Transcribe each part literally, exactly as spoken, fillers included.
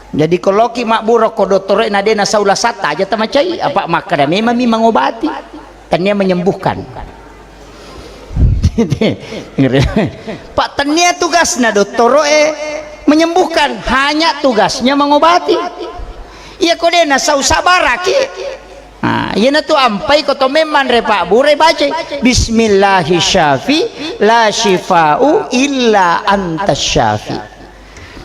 Jadi, ko loki mabbura ko dottoro'e na de nasau lasatta, aja tamacai, apa makkeda memang mi mangobati, tennia menyembuhkan. Pak, tennia tugasna dottoro'e menyembuhkan, hanya tugasnya mengobati. Iya ko de nasau, sabaraki. Nah, iyanatu ampai ko to memang re pabburai, bacai, "Bismillahi syafi, la syifa'u illa anta syafi."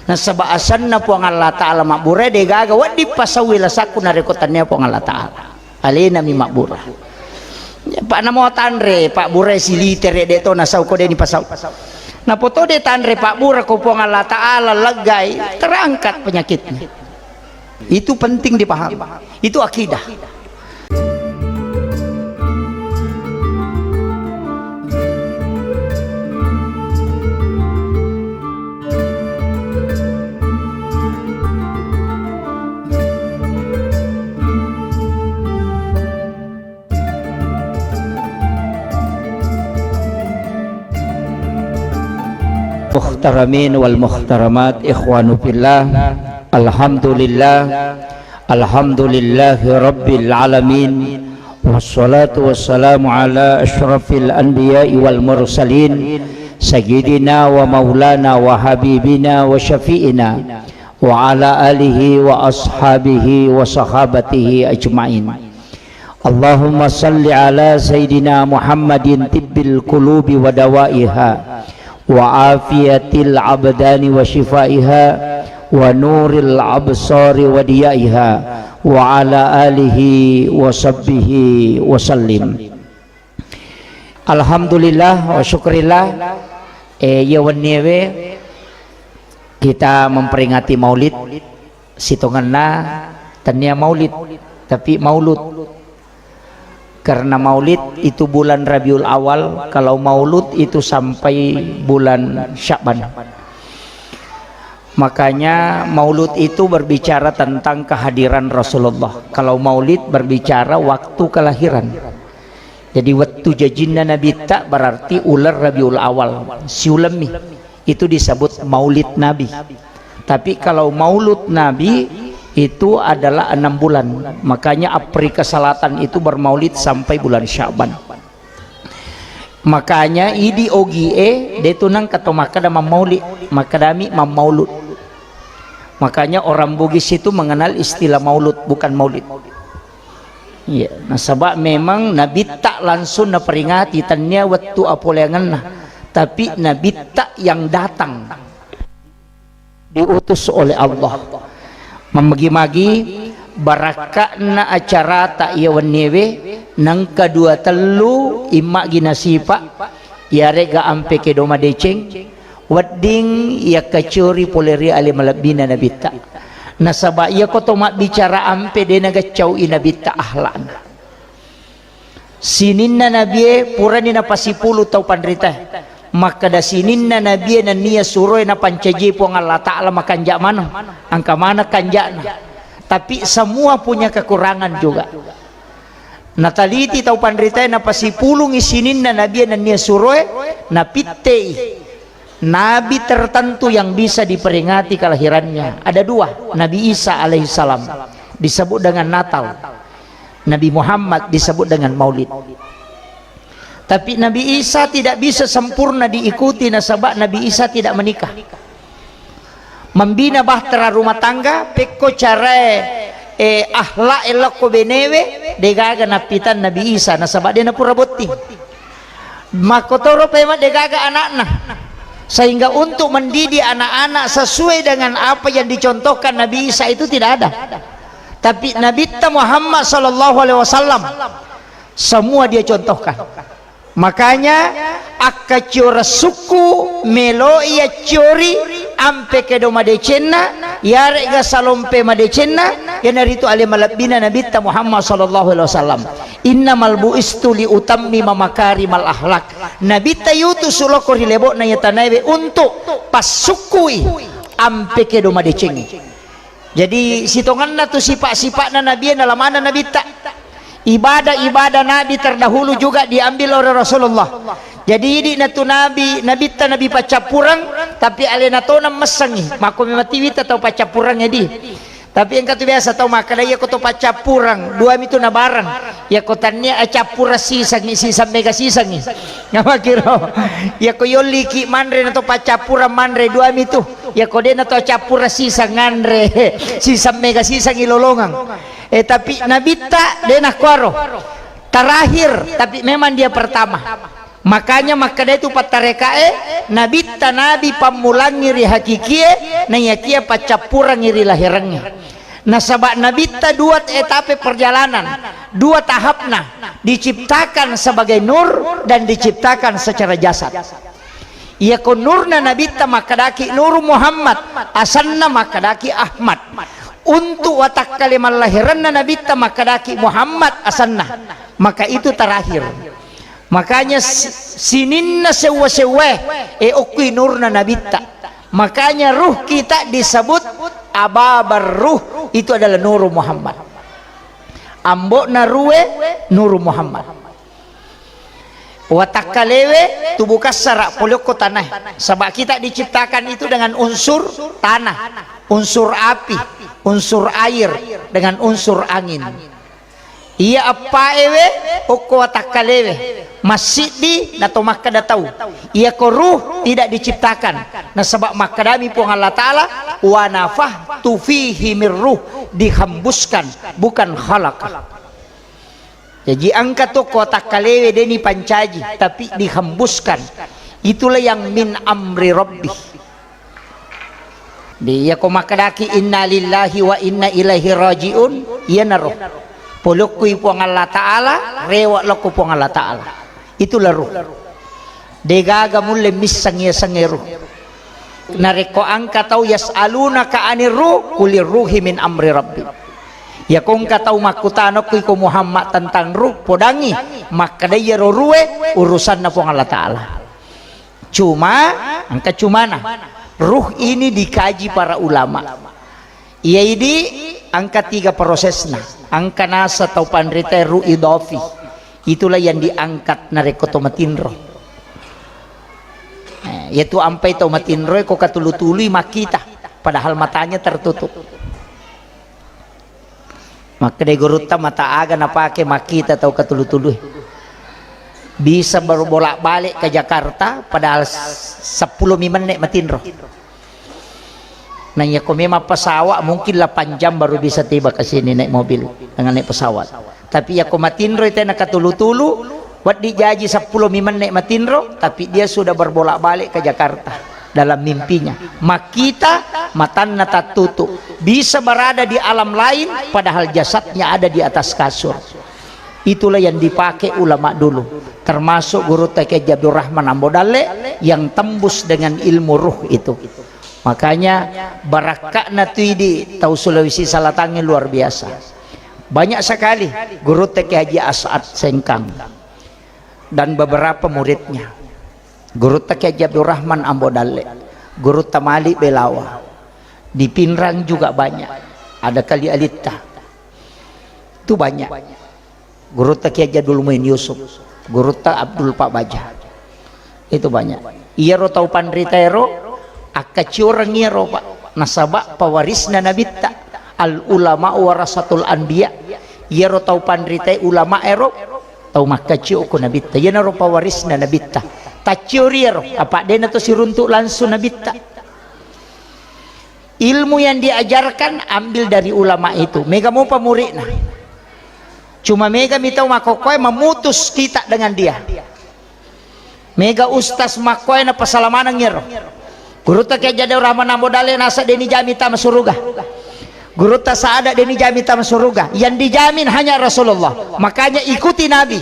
Nasaba asanna Puang Allah Ta'ala mabbura, degaga wedding pasauwi lasakku narekko tennia Puang Allah Ta'ala. Alena mi mabbura. Pak, namo tanre pabburai silitere, de to nasau ko de ni pasau. Napoto de tanre pabbura ko Puang Allah Ta'ala leggai, terangkat penyakitnya. Itu penting dipahami. Itu akidah. Muhtaramin wal muhtaramat, ikhwanu fillah. Alhamdulillah. Alhamdulillahi rabbil alamin. Wassalatu wassalamu ala asyrafil anbiya'i wal mursalin, sayyidina wa maulana wa habibina wa syafi'ina, wa ala alihi wa ashabihi wa sahabatihi ajma'in. Allahumma salli ala Sayyidina Muhammadin tibbil qulubi wa dawaiha, wa afiyatil abdani wa shifaiha, wa nuril absari wa diyaiha, wa ala alihi wa sahbihi wa sallim. Alhamdulillah wa syukrillah, eh, iya wenniewe kita memperingati Maulid. Sitongenna tennia Maulid, tapi Maulud. Karena Maulid itu bulan Rabiul Awal, kalau Maulud itu sampai bulan Sya'ban. Makanya Maulud itu berbicara tentang kehadiran Rasulullah. Kalau Maulid berbicara waktu kelahiran. Jadi, wettu jajinna Nabitta berarti uleng Rabiul Awal, siulemmi. Itu disebut Maulid Nabi. Tapi kalau Maulud Nabi itu adalah enam bulan. Makanya Afrika Selatan itu bermaulid sampai bulan Sya'ban. Makanya idi Ogie de tu nang kato makkeda mammaulid, makkedami mammaulud. Makanya orang Bugis itu mengenal istilah maulud, bukan maulid. Iya, nasaba memang Nabitta langsung naperingati, tennia wettu apoleangenna, tapi Nabitta yang datang, diutus oleh Allah. Mammagi-magi barakka'na acarata iya wenniewe, nengka dua tellu immagi nasipa, iyarega ampe kedo madeceng, wedding yakkaciori pole ri ale malebbina Nabitta. Nasaba iyako to mabbicara ampe de nagaccau'i Nabitta akhlakna. Sininna nabie purani napasipulu tau panritae. Makkeda sininna nabie nennia suroe napancaji Puang Allah Ta'ala makanja maneng. Angka maneng kanjana. Tapi semua punya kekurangan juga. Nataliti tau panritae napasipulungi sininna nabie nennia suroe, napittei nabi tertentu yang bisa diperingati kelahirannya. Ada dua, Nabi Isa alaihissalam disebut dengan Natal. Nabi Muhammad disebut dengan Maulid. Tapi Nabi Isa tidak bisa sempurna diikuti nasaba Nabi Isa tidak menikah. Membina bahtera rumah tangga, pekko carae, eh, akhlak elokko benewe, degaga nappitan Nabi Isa nasaba de napura botting. Makkotoro pemeng degaga anakna. Sehingga untuk mendidik anak-anak sesuai dengan apa yang dicontohkan Nabi Isa itu tidak ada. Tapi Nabitta Muhammad sallallahu alaihi wasallam semua dia contohkan. Makanya, akkaciora sukku meloi acciori ampe kedo madecenna, yarega salompe madecenna, iyanaritu ale malebbina Nabitta Muhammad sallallahu alaihi wasallam. Innamal bu'istu li utammima makarimal akhlak. Nabitta yutu suloko ri lebo'na iya tanaewe untuk passukkui ampe kedo madecengnge. Jadi, sitongenna tu sipa-sipa'na Nabie nalamana Nabitta. Ibadah-ibadah Nabi terdahulu juga diambil oleh Rasulullah. Jadi idi natu nabi, nabitta nabi paccappureng, tapi alena tona messengngi. Makko memang tiwita tau paccappureng edi. Tapi engka tu biasa tau makkeda, iya ko to paccappureng, dua mi tu nabareng. Iya ko tannia accappureng sisengngi, siseng mega sisengngi. Ngamakiro. Iya ko yolliki manre na to paccappureng manre, dua mi tu. Iya ko de na to accappureng siseng nganre, siseng mega sisengngi lolongeng. Eh, tapi nabitta de nakkuaro. Terakhir, tapi memang dia pertama. Makanya makkeda itu pattarekae, nabitta nabi pammulangngi ri hakikie, naiyakia paccappurengngi ri lahirengnge. Nasaba nabitta dua etape perjalanan, dua tahapna, diciptakan sebagai nur dan diciptakan secara jasad. Iyako nurna nabitta makkedaki Nuru Muhammad, asanna makkedaki Ahmad. Untuk watakkale mallahiranna nabitta makkedaki Muhammad asanna. Maka itu terakhir. Makanya si-, sininna sewwa-sewwae, e, okkui nurna nabitta. Makanya ruh kita disebut ababar ruh, itu adalah Nuru Muhammad. Ambokna ruwe Nuru Muhammad. Watakkalewe tubuh kassara pole okko tanae. Saba kita diciptakan itu dengan unsur tanah, unsur api, unsur air, dengan unsur angin. Iya eppaewe okko watakkalewe, massiddi nato makkeda tau. Iyako ruh tidak diciptakan. Nasaba makkedami Puang Allah Ta'ala, "Wa nafakhtu fihi mir ruh," dihembuskan, bukan khalaqa. Jaji engka to ko watakkalewe deni pancaji, tapi dihembuskan. Itulah yang min amri rabbi. Di, iya ko makkedaki inna lillahi wa inna ilaihi rajiun, iyanaro. Polokkui Puang Allah Ta'ala, rewa lokko Puang Allah Ta'ala. Itulah ruh. Degaga mulle misseng yasengnge ruh. Narekko engka tau yas'alunaka anir ruh, kulir ruhi min amri rabbi. Iyako engka tau makkutana okko iko Muhammad tentang ruh, podangi makkeda iyaro ruwe urusanna Puang Allah Ta'ala. Cuma, engka cumana, ruh ini dikaji para ulama. Iyaidi engka tiga prosesna. Engka nasa tau panrita ruh idafi. Itulah yang diangkat narekko to matinro. Eh, yaitu ampai tau matinro ko katulu-tului makkita, padahal matanya tertutup. Makkedai gurutta, mata aga napake makkita tau katulu-tului? Bisa baru bolak-balik ke Jakarta, padahal s-, seppulo mi menne matinro. Nah, iya ko memang pesawat, mungkin delapan jam baru bisa tiba ke sini naik mobil dengan naik pesawat. Tapi iya ko matinro itu enak katulu-tulu, wedding jaji seppulo mi menne matinro, tapi dia sudah berbolak-balik ke Jakarta dalam mimpinya. Makkita, matanna tattutu. Bisa berada di alam lain, padahal jasadnya ada di atas kasur. Itulah yang dipakai ulama dulu, termasuk Gurutta Kiai Haji Abdurrahman Ambo Dalle yang tembus dengan ilmu ruh itu. Makanya, barakka'na tu idi tau Sulawesi Selatangnge luar biasa. Banyak sekali Gurutta Kiai Haji As'ad Sengkang dan beberapa muridnya. Gurutta Kiai Haji Abdurrahman Ambo Dalle, Gurutta Malik Belawa. Di Pinrang juga banyak. Ada Kali Alitta. Itu banyak. Gurutta Kiai Haji Abdul Muin Yusuf, Gurutta Abdul Pak Baja. Itu banyak. Iyaro tau panrita ero, akkaccioreng iyaro, Pak. Nasaba pewarisna nabitta. Al ulama warasatul anbiya. Iyaro tau panrita ulama ero, tau makkaccio ko nabitta. Iyanaro pewarisna nabitta. Tacciori iyaro, apa dena to siruntuk langsung nabitta. Ilmu yang diajarkan ambil dari ulama itu. Mega mopa muridna. Cuma mega mi tau makkokkoe memutus kita dengan dia. Mega ustaz makkoe na pasalamaneng iyaro. Gurutta Kiai Haji Abdurrahman Ambo Dalle nasa deni jami tama suruga. Gurutta Saada deni jami tama suruga. Yang dijamin hanya Rasulullah. Makanya ikuti Nabi.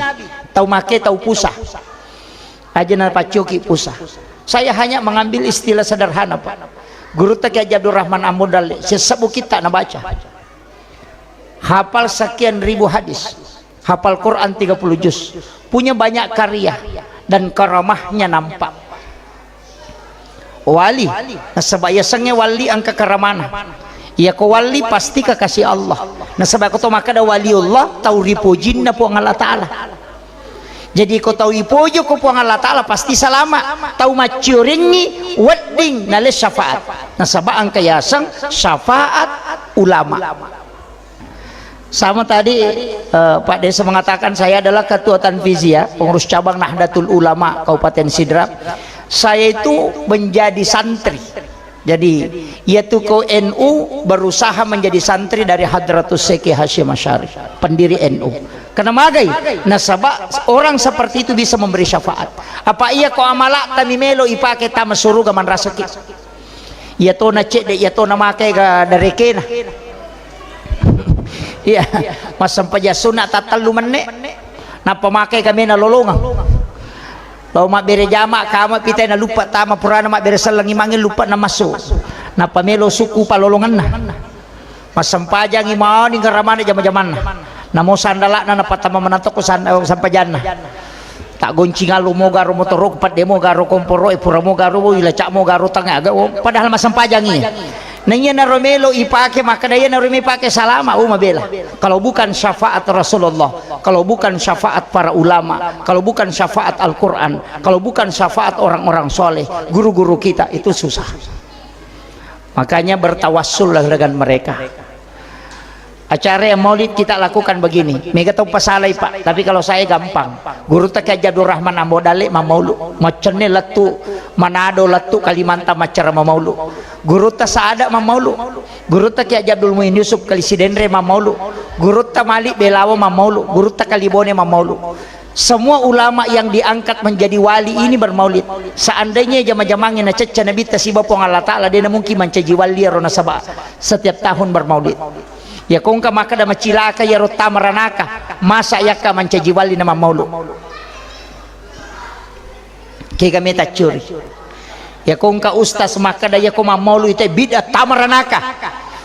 Tau make tau pusa. Aja na paccoki pusa. Saya hanya mengambil istilah sederhana, Pak. Gurutta Kiai Haji Abdurrahman Ambo Dalle, sessa bukitta nabaca. Hafal sekian ribu hadis. Hafal Quran tiga puluh juz. Punya banyak karya dan karamahnya nampak. Wali, nasaba yasengnge wali engka karamana. Iyako wali pasti kekasih Allah. Nasaba ko to makkeda waliullah, tau ripojinna Puang Allah Ta'ala. Jadi ko tau ipojo ko Puang Allah Ta'ala pasti salama. Tau macciorengngi wedding nale syafaat. Nasaba engka yaseng syafaat ulama. Sama tadi, eh, Pak Desa mengatakan saya adalah ketua Tanfiziyah, pengurus cabang Nahdlatul Ulama Kabupaten Sidrap. Saya itu menjadi santri. Jadi, iyatu ko N U berusaha menjadi santri dari Hadratus Syekh Hasyim Asy'ari, pendiri N U. Karena magai, nasaba orang seperti itu bisa memberi syafaat. Apa iya ko amala'ta mi melo ipake tama suruga manrasaki. Iya tona cedde, iya tona make ga darekena. Iya, massempajang sunna tattellu menne. Nappa make kamena lolongeng. Lao mabbere jama, kama pitai na luppa tama purana mabbere selleng imangnge luppa na massu. Nappa melo sukku palolongenna. Massempajangi mani ngeramana jama-jamanna. Namo sandala'na napattama manatokko san-, sampajanna. Tak goncing alo mo garo motoro, pedde mo garo komporo, e pura mo garo, ilaca mo garo tang aga, oh, padahal massempajangi. Naiya naro melo ipake, makkeda iya naro melo ipake salama, oh, mabela. Kalau bukan syafaat Rasulullah, kalau bukan syafaat para ulama, kalau bukan syafaat Al-Quran, kalau bukan syafaat orang-orang soleh, guru-guru kita, itu susah. Makanya bertawassullah dengan mereka. Acara yang maulid kita lakukan begini. Mega tau pasalai, Pak. Tapi kalau saya gampang. Gurutta Kiai Haji Abdul Rahman Ambo Dalle mammaulu. Maccenne lettu Manado, lettu Kalimantan maccara mammaulu. Gurutta Saada mammaulu. Gurutta Kiai Haji Abdul Muin Yusuf Kali Sidenre mammaulu. Gurutta Malik Belawo mammaulu. Gurutta Kalibone mammaulu. Semua ulama yang diangkat menjadi wali ini bermaulid. Seandainya jama-jamangnge nacecca Nabitta siba Puang Allah Ta'ala, dena mungkin mancaji wali ero nasaba setiap tahun bermaulid. Ya kongka makkeda macilaka yaro tamaranaka, masa yakka mancaji wali na mammaulu. Kega meta curi. Ya kongka ustaz makkeda yako mammaulu ite bid'ah tamaranaka.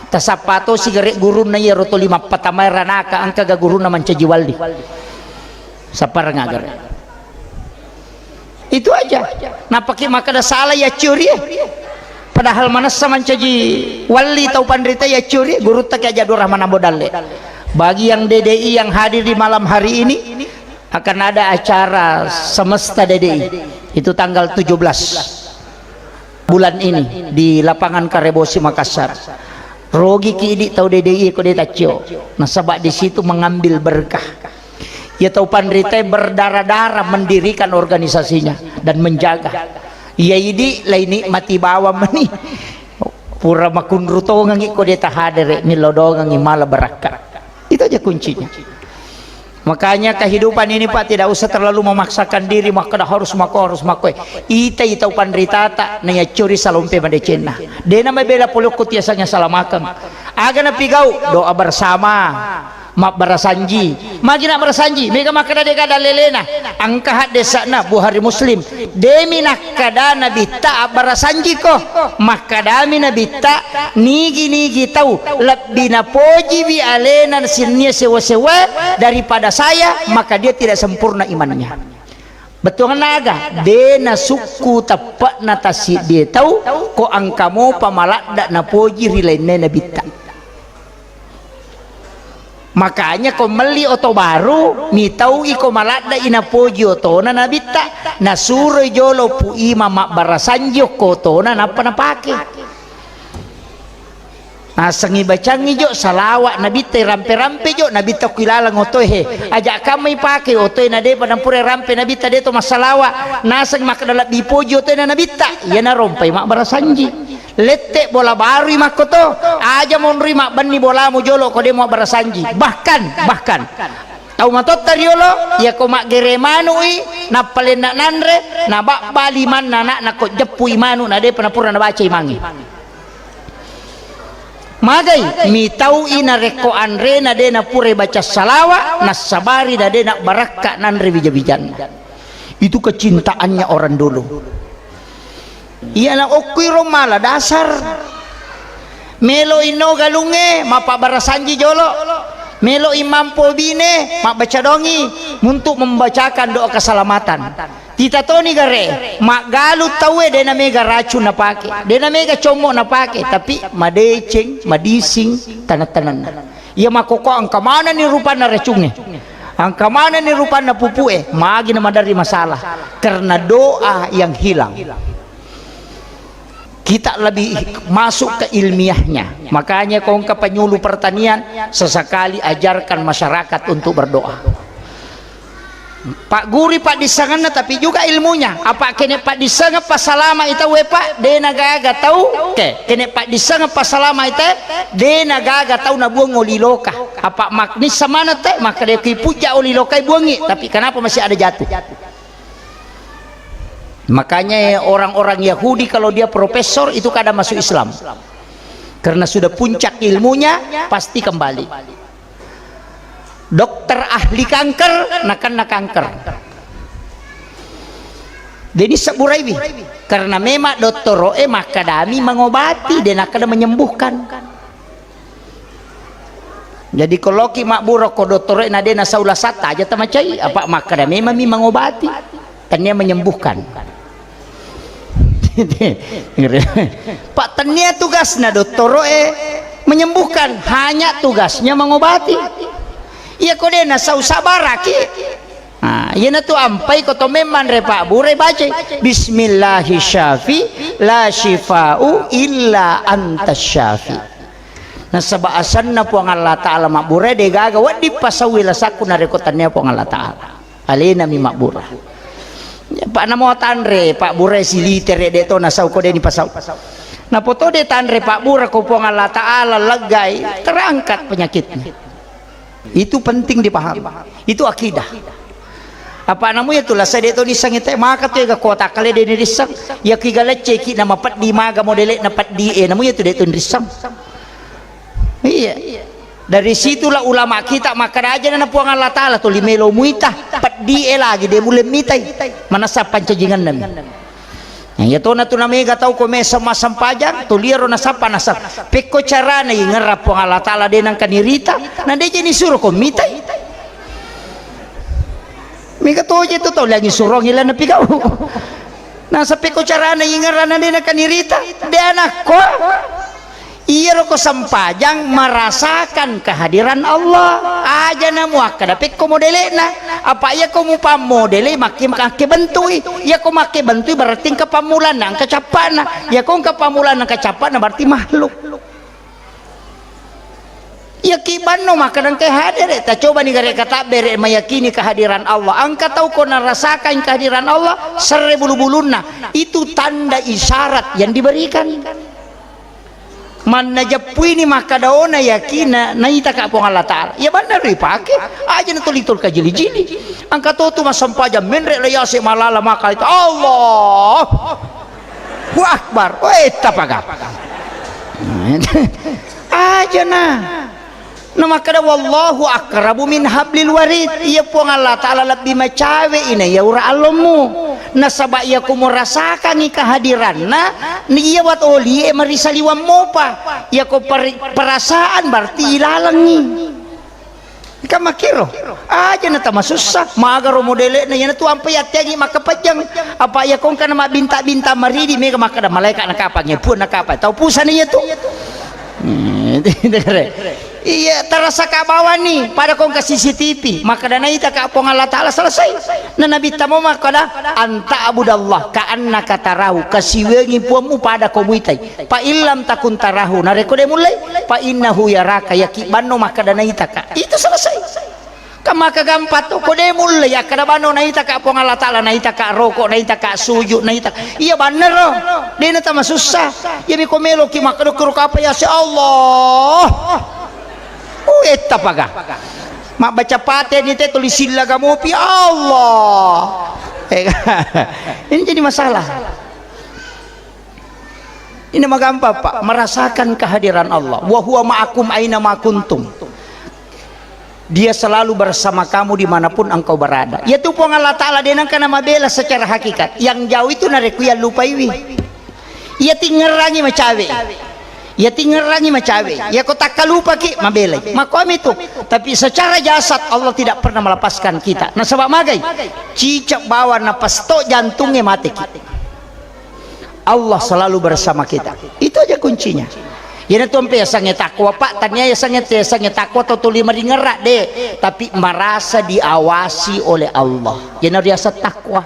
Tasappa to sigare gurunna yaro toli mappatamae ranaka, engka ga gurunna mancaji wali. Sappareng agare. Itu aja. Napaki makkeda salah ya curi. Padahal manessa mancaji wali tau panrita ya curi, gurutta Kiai Haji Abdul Rahman Ambo Dalle. Bagi yang D D I yang hadir di malam hari ini, akan ada acara semesta D D I. Itu tanggal tujuh belas bulan ini di lapangan Karebosi Makassar. Rogi ki idi tau D D I ko de taccio. Nasaba di situ mengambil berkah. Ya tau panrita berdarah-darah mendirikan organisasinya dan menjaga. Ya idi lai nikmati bawang meni. Pura makunru tongengi ko de tahadere, milodongengi mala barakka. Itu aja kuncinya. Makanya kehidupan ini, Pak, tidak usah terlalu memaksakan diri, makkeda harus mako, harus mako. Ita, ita upanritata, na yaccuri salompe madecenna. Dena mabela polokku tiasanya salamakeng. Aga napigau, doa bersama, mabbarasanji. Magi nabbarasanji, mega makkeda dega dalelena. Engka haddesana Bukhari Muslim. Demi nakkeda Nabitta abbarasanjiko. Makkedami Nabitta, nigi-nigi tau lebbi napojiwi alena sinnia sewa-sewa daripada saya, maka dia tidak sempurna imannya. Bettuanna aga? De nasukku teppe'na tassiddie tau, ko engka mopa maladda napoji ri lainna Nabitta. Makanya ko melli oto baru, mitau iko maladda inapoji otona Nabitta, nasuroi jolo Pu Imang mabbarasanji okko otona nappa napake. Nasengngi bacangngi jo salawa Nabitta, rampe-rampe jo Nabitta ku ilaleng otoe he. Aja kamma ipake otoe na depa nampura rampe Nabitta de to massalawa. Naseng makkeda lebbi poji otoe na Nabitta, iyana rompai mabbarasanji. Lette bola barui makkoto, aja monrui mabbenni bolamu jolo ko de mabbarasanji. Bahkan, bahkan tau matotta riolo, iyako maggere manu'i, nappalenna nanre, nababba limanna anakna ko jeppui manu na depa napura nabaca imangnge. Magai mitau'i narekko anrena de napurai baca salawa, nassabari na de nabbarakka nanre wija-wijanna. Itu kecintaannya orang dulu. Iyana okkuiro mala dasar. Melo inno galungnge, mappabarasanji jolo. Melo imampo bine, mabbaca dongi untuk membacakan doa keselamatan. Titatoni gare, maggalu tauwe dena mega racun napake, dena mega commo napake, tapi madeceng, madising, taneng-tanenna. Iya makkokko engka manenni rupanna racungnge. Engka manenni rupanna pupue, magi na maderri masalah. Karena doa yang hilang. Kita lebih masuk ke ilmiahnya. Makanya ko engka penyuluh pertanian, sesekali ajarkan masyarakat untuk berdoa. Pagguri paddissengenna, tapi juga ilmunya. Apa kene paddissengeng pasalama ita we, Pak, de nagaga tau. Oke, kene paddissengeng pasalama ita, de nagaga tau nabuang oli loka. Apa maknissa mana te, maka de ki pujja oli lokai buangi, tapi kenapa masih ada jatuh? Makanya orang-orang Yahudi kalau dia profesor itu kadang masuk Islam. Karena sudah puncak ilmunya, pasti kembali. Dokter ahli kanker, nakenna kanker. Deni sebburaiwi. Karena memang dottoro'e makkadami mengobati, de nakkeda menyembuhkan. Jadi, ko loki mabbura ko dottoro'e na de nasau lasatta, aja tamacai, apa makkada memang mi mengobati. Tennia menyembuhkan. Pak, tennia tugasna dottoro'e menyembuhkan, hanya tugasnya mengobati. Iya ko de nasau sabaraki. Nah, iyanatu ampai ko to memang re pabbura bacai, "Bismillahi syafi, la syifa'u illa anta syafi." Nasaba asenna Puang Allah Ta'ala mabbura, de gaga wedding pasauwi lasakku narekko tennia Puang Allah Ta'ala. Alena mi mabbura. Ya, Pak, namo tanre pabbura silitere de to nasau ko de ni pasau. Napoto de tanre pabbura ko Puang Allah Ta'ala leggai, terangkat penyakitnya. Itu penting dipahami. Itu akidah. Apa namu ya tu lasa de to nisang ite, maka tu ega kota kale de nirissang. Ya ki galecce ki nama peddi maga modele na peddi e, namu ya tu de to nirissang. Iya. Dari situlah ulama kita makkada aja na Puang Allah Ta'ala tuli melo muita, peddi e lagi de mulle mitai. Manassa pancajingan nami. Iya tona tu namega tau ko mesa massempajang, tuliaro nasappa nasap. Pekko carana ingerra Puang Allah Ta'ala de nangka nirita, na de je nisuro ko mitai. Mega toje tu tau lagi surong ila napigau. Nasa pekko carana ingerra na de nangka nirita, de anakko. Iyaro ko sempajang merasakan kehadiran Allah. Aja na muakkada pekko modele'na. Apa iya ko mupammodele makke, makke bentui. Iya ko makke bentui berarti engka pammulanna, engka cappa'na. Iya ko engka pammulanna, engka cappa'na berarti makhluk. Iya ki banno makkada engka hadere. Ta coba ni gare katabbere meyakini kehadiran Allah. Engka tau ko narasakan kehadiran Allah, serre bulu-bulunna. Itu tanda isyarat yang diberikan. Manna jeppuini makkadaona yakinna naitaka Puang Allah Ta'ala. Iya banna ripake, aja na tuli tol kajili-jili. Engka to tu massempajang menre la yase malala maka itu, "Allahu Akbar." Weh, tapaga. Aja na. Na makkada, "Wallahu aqrabu min hablil warid." Iya Puang Allah Ta'ala lebbi macawe ina iya ura allommu. Nasaba iya ko murasakangi kehadiranna, ni iya wat olie marisaliwang mopa. Iya ko peri-, perasaan berarti ilalengi. Kan makkiro. Aja na tamasussa. Magaro modele'na, iyana tu ampai atteangi makkapajang. Apa iya ko engka na mabbinta-binta maridi, mega makkada malaika nakapa, ngepuan nakapa. Tau pusana iya tu. Hmm, iya, terasa ka bawani, pada ko engka C C T V, makkada naitaka Puang Allah Ta'ala, selesai. Na Nabi tamo makkada, "Anta abudallah ka annaka tarahu," kasiwengi puammu pada ko muitai. "Fa illam takun tarahu," narekko de mullei, "fa innahu yaraka," yaki banno makkada naitaka. Itu selesai. Kan maka gampang tu, ko de mulle, ya kada bano naitaka Puang Allah Ta'ala, naitaka roko, naitaka sujud, naitaka. Iya bannero. De na tamasussa. Iya mi ko meloki makkada kuro kapa ya si Allah. Uh, etta paga. Mabbaca pate ni te tulis silla gamopi Allah. Eh, ini jadi masalah. Ini magampang, Pak, merasakan kehadiran Allah. "Wa huwa ma'akum aina ma kuntum." Dia selalu bersama kamu dimanapun engkau berada. Iya tu Puang Allah Ta'ala de nangka na mabela secara hakikat. Yang jauh itu narekko iya lupaiwi. Iya tingerangi macawe. Iya tingerangi macawe. Iya ko takkalupaki mabelai. Makomi tu. Tapi secara jasad Allah tidak pernah melepaskan kita. Nasaba magai? Cicak bawang napas to jantungnya mateki. Allah selalu bersama kita. Itu aja kuncinya. Iyanatu ampe yasengnge takwa, Pak, tania yasengnge, yasengnge takwa tau tuli maringerra, de, tapi merasa diawasi oleh Allah. Iyana riaseng takwa.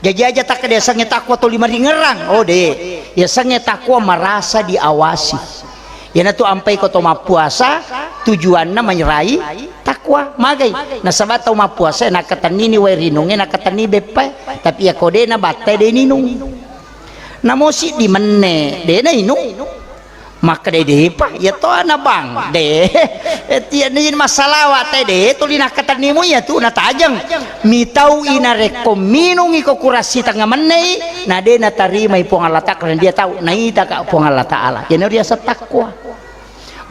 Jaji aja takkeda yasengnge takwa tuli maringerrang. Oh, de. Yasengnge takwa merasa diawasi. Iyanatu ampai ko to mappuasa, tujuanna manyerai takwa. Magai? Nasaba tau mappuasa nakkatennini wae rinungnge, nakkattenni beppae. Tapi yako de nabattai, de ninung. Namo siddi menne, de nainung. Makkeda depa, iya to ana bang, de. Tiani masalawa te de, tuli nakkatennimu iya tu natajeng. Mitau i narekko minungi ko kurassi tengnga mennei, na de natarimai Puang Allah Ta'ala, karena dia tahu naitaka Puang Allah Ta'ala. Iyana riaseng takwa.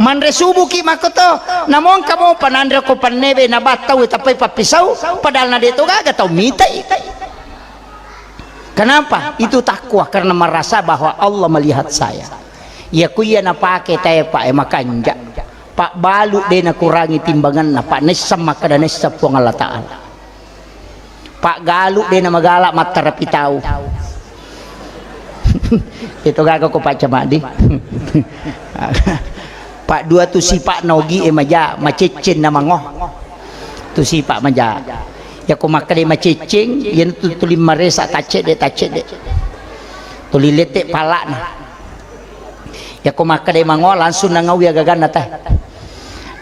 Manre subuki makkoto, namo engka mopa nanre ko pannebe nabattau tappai pappisau, padahal na de to gaga tau mitai. Kenapa? Itu takwa, karena merasa bahwa Allah melihat saya. Iya ku iya napake tae, Pak, e, makanja. Pak, balu de nakurangi timbanganna, Pak, naisseng makkeda naisseng Puang Allah Ta'ala. Pak, galu de namagala mattarapi tau. Itu gaga ko Pak Camadi. Pak, dua tu sipa'na ogi e maja, macecceng na mango. Tu sipa' maja. Yako makkeda macecceng, iyanatu tuli maresa taccedde, taccedde. Tuli lette pala'na. Yako makkeda mango langsung nangaui agaganna te.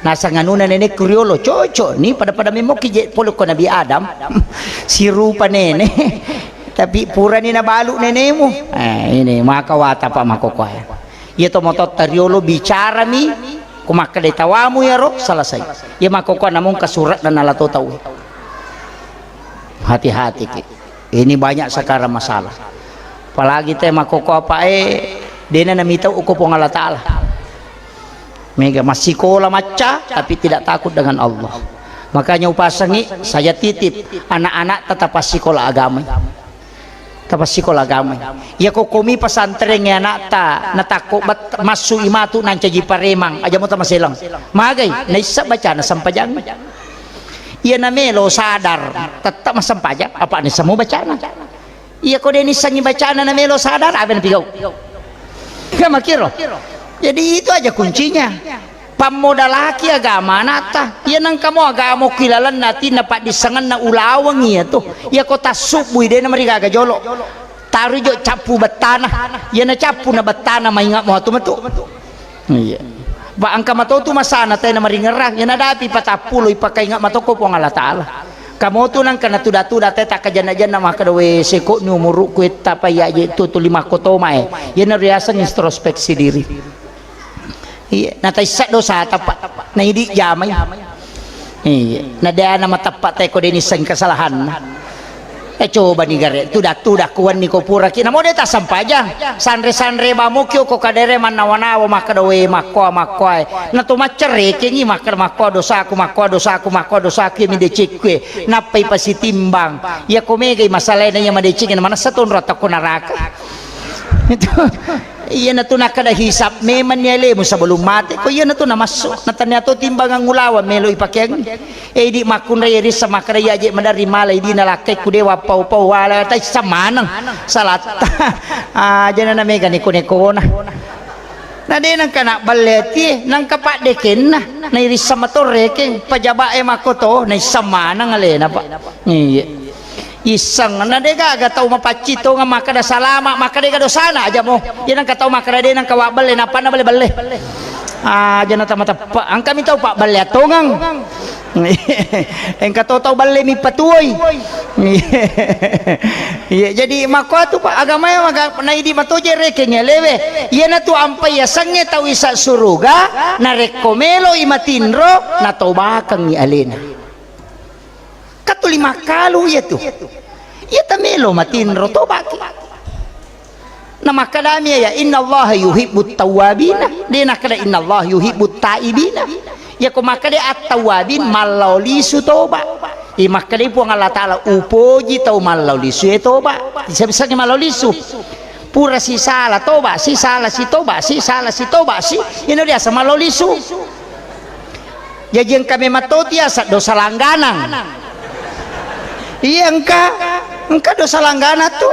Nasang anuna nenekku riolo, cocok ni, pada-pada memoki je pole ko Nabi Adam. Sirupa nene. Tapi purani nabalu nenemu. Eh, ini maka wata, Pak, makkokkoe. Iya to mototta riolo bicarami, ko makkeda tawamu iyaro, selesai. Iya makkokkoe namung kasurat dan nala to tau. Hati-hati ki. Ini banyak sekarang masalah. Apalagi te makkokkoe, Pak, e, dena namitau uko Puang Allah Ta'ala. Mega massikola macca, tapi tidak takut dengan Allah. Makanya upasangi, saya titip anak-anak tetap passikola agama. Tapassikola agama. Iya ko komi pesantren e anakta, natakko bet-, massu i matu nancaji paremang, aja mo tamaselang. Magai, naissa bacana sempajang. Iya namelo sadar, tetap massempajang, apa naissa mo bacana. Iya ko de nissengi bacana namelo sadar, apa napigau? Kan makiro. Jadi itu aja kuncinya. Pammodalaki agama anatta. Iya nengka mo agama ki lalenna atinna paddissengenna ulaweng iya tu. Iya ko tassubbui de namarigaga jolo. Taru jo cappu bettana. Iya na cappu na bettana mainga mo atu metu. Iya. Ba engka mato tu masana tena maringerang. Iya nadapi patappulo ipakainga matoko Puang Allah Ta'ala. Kamotu nangka natuda-tuda te takkajanna-janna makkeda, "We, seko ni umurukku etta pa iya je tu tuli makkotomae." Iyana riaseng introspeksi diri. Iya, nataissa dosa tapa, naidi jamai. Iya, nadana matappa te ko deni seng kesalahanna. Eh, coba ni gare, tuda-tuda kuanni ko puraki. Namo de tassempajang. Sanre-sanre bamoki ko kadere mannawa-nawa makkeda, "We, makkoa, makkoa." Nato maccerekengi makkeda, "Makkoa dosaku, makkoa dosaku, makkoa dosaku, iya mi decekku." Nappai pasitimbang. Iya ko megai masalahna iya madeceng, manessa tonro atau ko neraka. Itu. Iyanatu nakkeda hisab memanni alemu sebelum mate. Ko iyanatu namassu. Natania to timbangan ulaweng melo ipakeang. Eh, idi makkunrai rissa makkeda iya je maderri mala idi nalakkai ku dewa pau-pau wala taissa maneng. Salatta. Ah, jana na mega neko-nekona. Na de nangka nabballe atie, nangka paddekenna. Nairissa matorrekeng, pajaba e makkoto, naissa maneng alena, Pak. Iya. Isseng, na de gaga tau mapaccing tongeng makkeda salama, makkeda dega dosana aja mo. Iya nangka tau makkeda de nangka wabbelle, nappanna belle-belle. Aja na tama teppa, engka mi tau pabballe tongeng. Engka to tau balle mi patuoi. Iya, jadi makkuatu, Pak, agamae maga-, naidi mato jerekeng alewe. Iyanatu ampai yasengnge tau isa suruga, narekko meloi matinro, natobakengngi alena. Katuli makkalu iya tu. Iya tamelo matinro tobaki. Namakkedami ya, "Innallaha yuhibbut tawwabina." De nakkeda, "Innallaha yuhibbut taibina." Iya ko makkeda at-tawwabin, mallao lisu toba. I makkeda Puang Allah Ta'ala, "Upoji tau mallao lisu e toba." Bisa-bisa mallao lisu. Pura sisala toba, sisala si toba, sisala si toba si. Ino biasa mallao lisu. Jaji engka memang to tiasa dosa langganang. Iya engka, engka dosa langganang tu.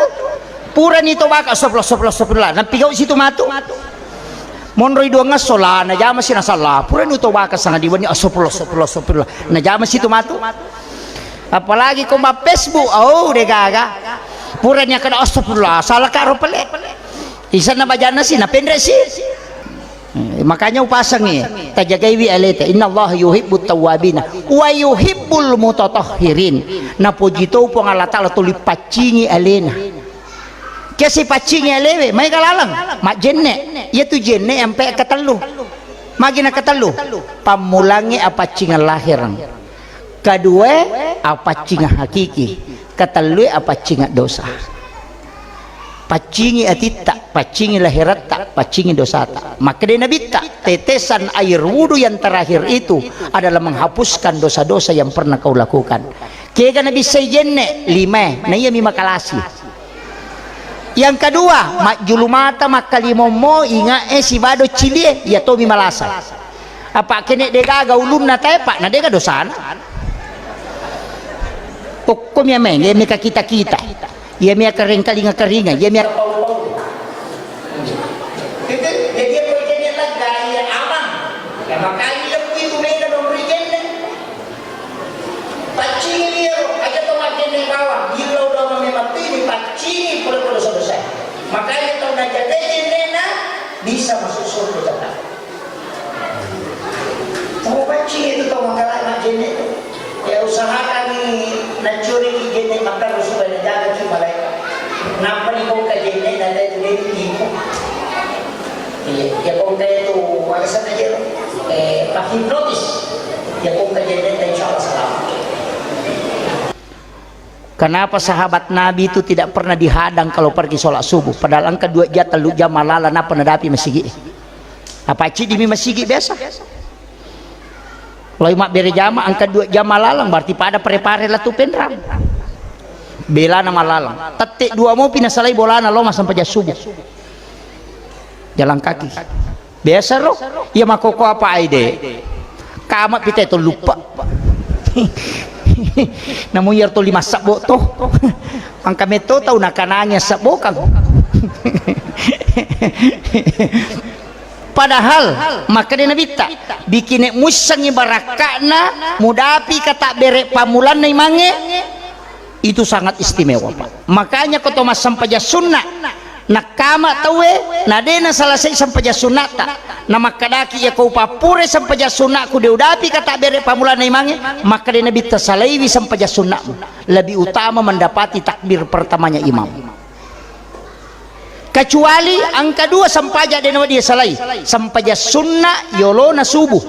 Purani tobaka, astagfirullah, astagfirullah, astagfirullah. Nampigau situ matu. Monroi duangngesso la, najamasi nasala. Purani utobaka sangadi wenni, astagfirullah, astagfirullah, astagfirullah. Najamasi tu matu. Apalagi ko ma Facebook, oh, de gaga. Purani akkeda astagfirullah, salaka ro pale. Isanna bajanna si, napenre si. Eh, makanya upasangi, tajagaiwi aleta. Innallaha yuhibbut tawwabina wa yuhibbul mutatahhirin. Napoji to Puang Allah Taala tuli paccingi alena. Kiasi paccingi alewe, maega laleng, majjenne. Iyatu jenne ampe ketellu. Magi na ketellu? Pammulangnge apaccingeng lahireng. Kedua, apaccingeng hakiki. Ketellue, apaccingeng dosa. Paccingi atitta, paccingi lahiratta, paccingi dosata. Makkeda Nabitta, tetesan air wudu yang terakhir itu adalah menghapuskan dosa-dosa yang pernah kau lakukan. Kega nabissai jenne? Lima, na iyami makalasi. Yang kedua, majjulu mata, makkalimommo, ingae sibado cilie, iya tomi malasa. Apa kene degaga ulunna tae, Pak, na dega dosana. Okkomi ameng, iya meka kita-kita. Iya mea kareng kalinga-karinga, iya mea. Jadi, jadi, apa jenne lega, iya aman. Ya, makanya lebih itu mega nomor jenne. Paccingi iyaro, aja to makkenne bawang, illau doang memang tu ini paccingi pole-pole dosa-dosa. Makanya tau najagai jennena bisa masuk surga cepat. Tau paccingi itu tau manggalai majjenne itu. Ya usahakan ni nacuri ki jenne makkaro supaya najaga ki malai. Nappa ni bongka jenne na itu deni tipu. Iya, ya bongka itu warisan aja. Eh, hipnotis. Ya bongka jenne, insya Allah selamat. Kenapa sahabat Nabi itu tidak pernah dihadang kalau pergi sholat subuh? Padahal engka dua jam, tellu jam malala, napa nadapi masigi. Apa cidimi masigi biasa? Loi mabbere jama, engka dua jam malalang, berarti pada prepare latu penrang. Belana malalang. Tette dua mopi nasalai bolana lo massempajang subuh. Jalan kaki. Biasa ro, iya makoko apa aide. Kama pite to lupa. Namu iyar to lima sabbo to. Angka metto tau nakanangi sabbo kang. Padahal makkeda Nabitta, bikine muissengngi barakka'na mudapi katabbere pammulanna imangnge, itu sangat istimewa, Pak. Makanya ko to massempajang sunna, nakkama tauwe, na de nasalasai sempajang sunnata, namakkedaki, iya ko upappure sempajang sunnaku de udapi katabbere pammulanna imangnge, makkeda Nabitta, salaiwi sempajang sunnamu, lebih utama mendapati takbir pertamanya imam. Kecuali engka dua sempajang de nawedding salai, sempajang sunna yolona subuh.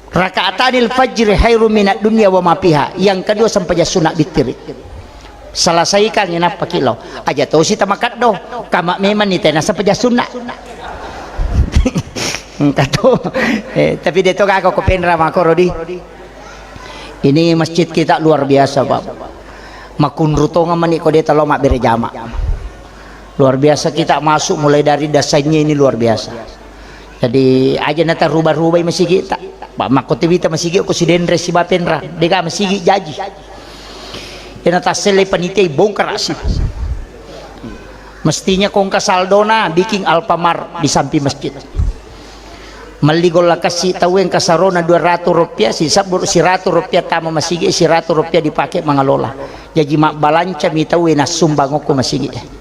Rakaatanil fajri khairum minad dunya wa ma fiha. Yang kedua sempajang sunna bittiri. Selesaikan inappa kilo. Aja tosi tamakaddo. Kama memang ni tena sempajang sunna. Engka to. Eh, tapi de to gako ko penra makoro di. Ini masjid kita luar biasa, Pak. Makunru tonga mani ko de talo mabbere jama. Luar biasa kita masuk mulai dari dasarnya ini luar biasa. Jadi aja nata rubah-rubai masigi ta. Pak makko tewita masigi ko sidenre si bapenra. Dega masigi jaji. Ena tassele panitia bongkar asi. Mestinya kongka saldona bikin Alfamart di samping masjid. Melli golla kassi tauwe engka sarona dua ratu rupiah, sisebbu siratu rupiah tama masigi, siratu rupiah dipake mangalola. Jaji mabbalanca mi tauwe nassumbang okko masigi.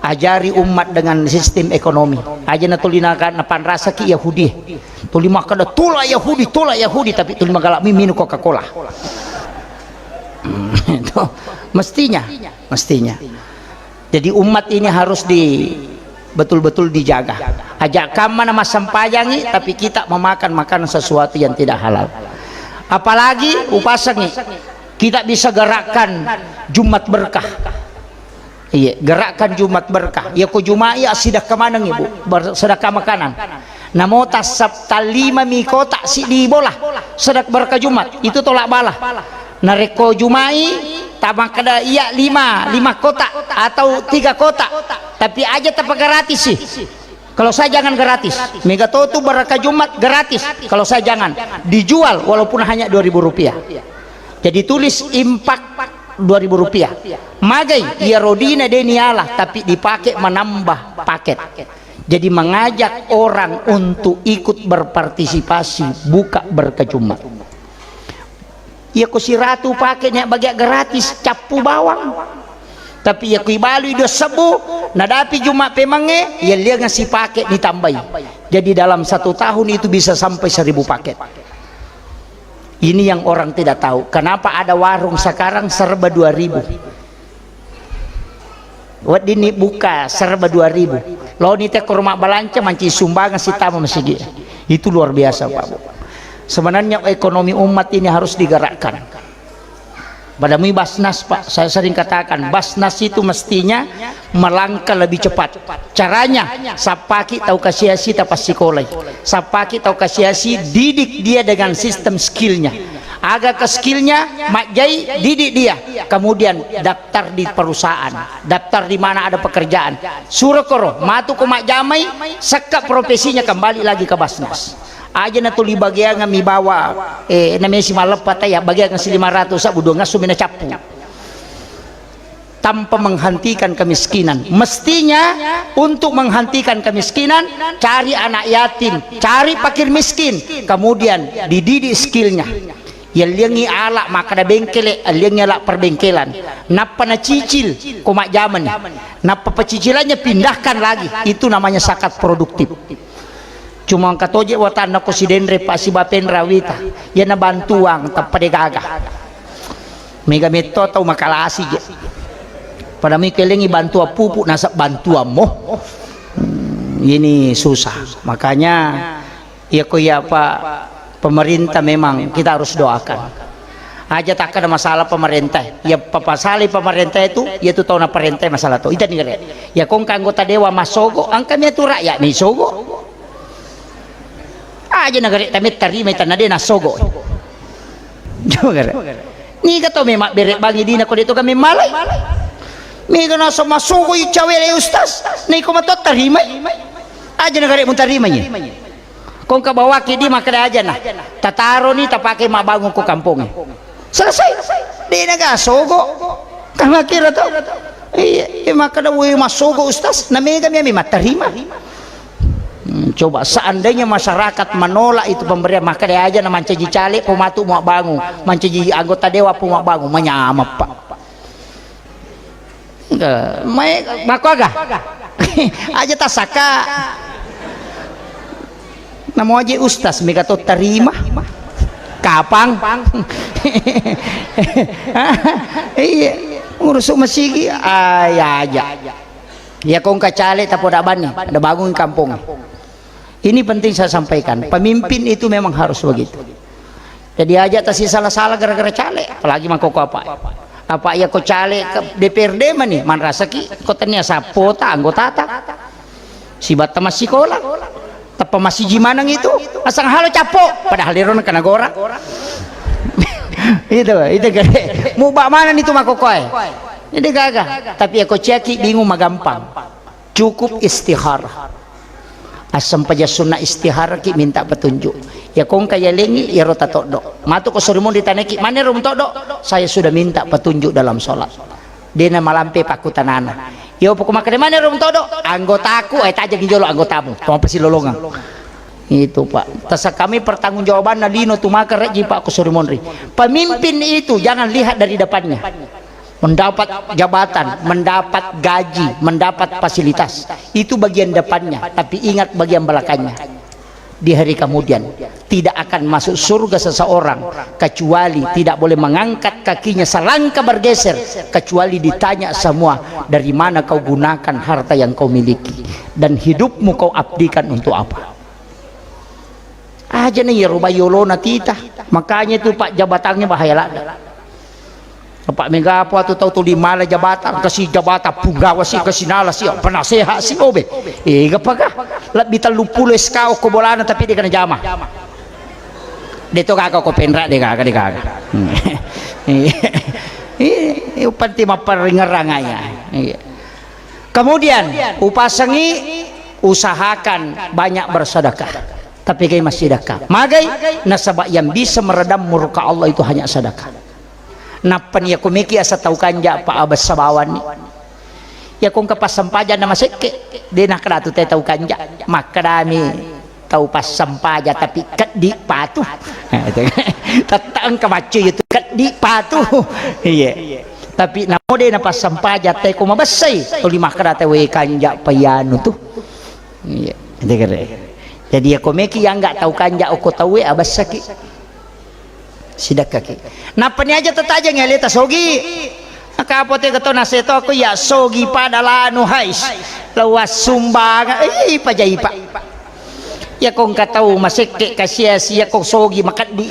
Ajari umat dengan sistem ekonomi. Aja natuli naka-, napanrasaki Yahudi. Tuli makkeda, "Tolak Yahudi, tolak Yahudi," tapi tuli magalak mi minum Coca-Cola. Itu mestinya, mestinya. Jadi umat ini harus di, betul-betul dijaga. Aja kamma na massempajangi, tapi kita memakan makanan sesuatu yang tidak halal. Apalagi upasangi, kita bisa gerakkan Jumat berkah. Iya, gerakkan Jumat berkah. Ya ko Jumat ya sedekah maneng ibu, ber-, sedekah makanan. Namo tassap talima mi kotak si di bola. Sedekah berkah Jumat, itu tolak bala. Narekko Jumai, tamakkeda iya lima, lima kotak atau tiga kotak. Tapi aja tapa gratis sih. Kalau saya jangan gratis. Mega to tu berkah Jumat gratis. Kalau saya jangan. Dijual walaupun hanya dua ribu rupiah. Jadi tulis impak dua ribu rupiah. Magai, iya rodina deni ala, tapi dipakai menambah paket. Jadi, mengajak orang untuk ikut berpartisipasi buka berkecumma. Iya ko siratu pake nia bagian gratis, cappu bawang. Tapi iya ko ibalui dua sebbu, nadapi Jumat pemangnge, iya lianga sipake ditambai. Jadi, dalam satu tahun itu bisa sampai seribu paket. Ini yang orang tidak tahu. Kenapa ada warung sekarang serba dua ribu? Weddinni buka serba dua ribu. Loni te ko rumah balanca manci sumbangan sitama masigi. Itu luar biasa, Pak Bu. Sebenarnya ekonomi umat ini harus digerakkan. Pada mui Basnas, Pak, saya sering katakan, Basnas itu mestinya melangkah lebih cepat. Caranya, sappaki tau kasiasi tapassikolai. Sappaki tau kasiasi, didik dia dengan sistem skillnya. Aga ke skillnya, majjai, didik dia. Kemudian daftar di perusahaan, daftar di mana ada pekerjaan. Suro koro, matu ko majjamai, sekka profesinya, kembali lagi ke Basnas. Aja na tuli bagiangan mi bawa, eh, namesi malleppa taya, bagiangan si lima ratus, sabbu dua ngassu mi na cappu. Tanpa menghentikan kemiskinan. Mestinya untuk menghentikan kemiskinan, cari anak yatim, cari fakir miskin, kemudian dididik skillnya. Yelliangi ala makkada bengkele, yelliangi ala perbengkelan. Nappa nacicil ko majjamani. Nappa pecicilannya pindahkan lagi. Itu namanya zakat produktif. Cuma engka toje watanna ko sidenre pa sibapenra wita. Iyana bantuang tappa degaga. Mega metto tau makalasi je. Pada mi kelengi bantuan pupuk nasab bantuan mo. Hmm, ini susah. Makanya iya ko iya apa pemerintah memang kita harus doakan. Aja takkada masalah pemerintah. Ya papasali pemerintah itu, ya tu tau na perintah masalah tu. Ita ni gare. Ya kong anggota dewan masogo, angka mi tu rakyat mi sogo. Aja na gare tamet tarima itanna de na sogo. Coba gare. Niga to memang bere bangi dina ko de to kami malai. Mega na so masogo i cawele ustaz. Niko mato tarimai. Aja na gare mu tarimai. Kong ka bawaki di makkeda aja na. Tataro ni tapake mabbangun ko kampongnge. Selesai. De na ga sogo. Kama kira to. Iya, iya, makkeda, "Woi, masogo, Ustaz." Na mega mi ami mattarima. Hmm, coba seandainya masyarakat menolak itu pemberian, makkeda aja na mancaji caleg po matu mabbangun, mancaji anggota dewan po mabbangun, manyameng, Pak. Enggak, mai mako aga? Aja tasaka. Namo aja ustaz mega to tarima. Kapang. Iya, ngurus masigi, ah, ya aja. Ya kong kacale tapoda bani, ada bangun kampung. Ini penting saya sampaikan, pemimpin itu memang harus begitu. Jadi aja tasi salah-salah gara-gara caleg, apalagi mangkoko apa. Apa iya ko caleg ke D P R D mani, manrasaki ko tania sapota anggotata. Sibatta massikola. Tappa massiji maneng itu, asang halo cappo, padahal ero nakanagora. Itu, itu gede. Muba mana itu makokoe. Ini gaga. Tapi iya ko ciaki bingung magampang. Cukup istikharah. Assempaja sunna istikharah ki minta petunjuk. Ya kongka yalengi ya rota toddo. Matu ko sorimun ditaneki, "Mana rum toddo?" "Saya sudah minta petunjuk dalam sholat." Dena malampe pakkutanana. Yo poko makkeda, "Mana rum toddo?" "Anggotaku." Eh, tajeng jolo anggotamu. Tong pasilolongang. Itu, Pak. Tasa kami pertanggungjawabanna lino tu maka reji, Pak, ko sorimunri. Pemimpin itu jangan lihat dari depannya. Mendapat jabatan, mendapat gaji, mendapat fasilitas. Itu bagian depannya, tapi ingat bagian belakangnya. Di hari kemudian, tidak akan masuk surga seseorang kecuali tidak boleh mengangkat kakinya selangkah bergeser, kecuali ditanya semua, "Dari mana kau gunakan harta yang kau miliki? Dan hidupmu kau abdikan untuk apa?" Aja na iyaro bayolona tita. Makanya itu, Pak, jabatannya bahaya ladde. Apa mega apa tu tau tuli mala jabatan, kasi jabatan punggawa si, kasi nala si, penasehat si, obe. Ega paka? Lebbi tellu pulo S K ko bolana tapi de kana jama. De to gaga ko penra, de gaga, de gaga. Hmm. Iya, iya, penting mapparingerang aya. Iya. Kemudian, upasengi, usahakan banyak bersedekah. Tapi gai massidekah. Magai, nasaba yang bisa meredam murka Allah itu hanya sedekah. Nappa ni aku meki asa tau kanja pa abessa bawanni. Iya ko engka passempajang na masekke, de' nakkeda tu te tau kanja. Makkedami tau passempajang tapi keddi patu. Tette' engka maccu itu keddi patu. Iya. Tapi namo de' na passempajang te ko mabessai, tuli makkeda te we kanja payanu tu. Iya, itu kere. Jadi iya ko meki iya engka tau kanja okko tauwe abessaki. Sidakkaki. Nappani aja tatajengngi aleta sogi. Maka apa tega to naseto aku iya sogi pada lanu hais. Lawas sumbang. Ih, pajai, Pak. Iya ko engka tau masekke kasiasi iya ko sogi makeddi.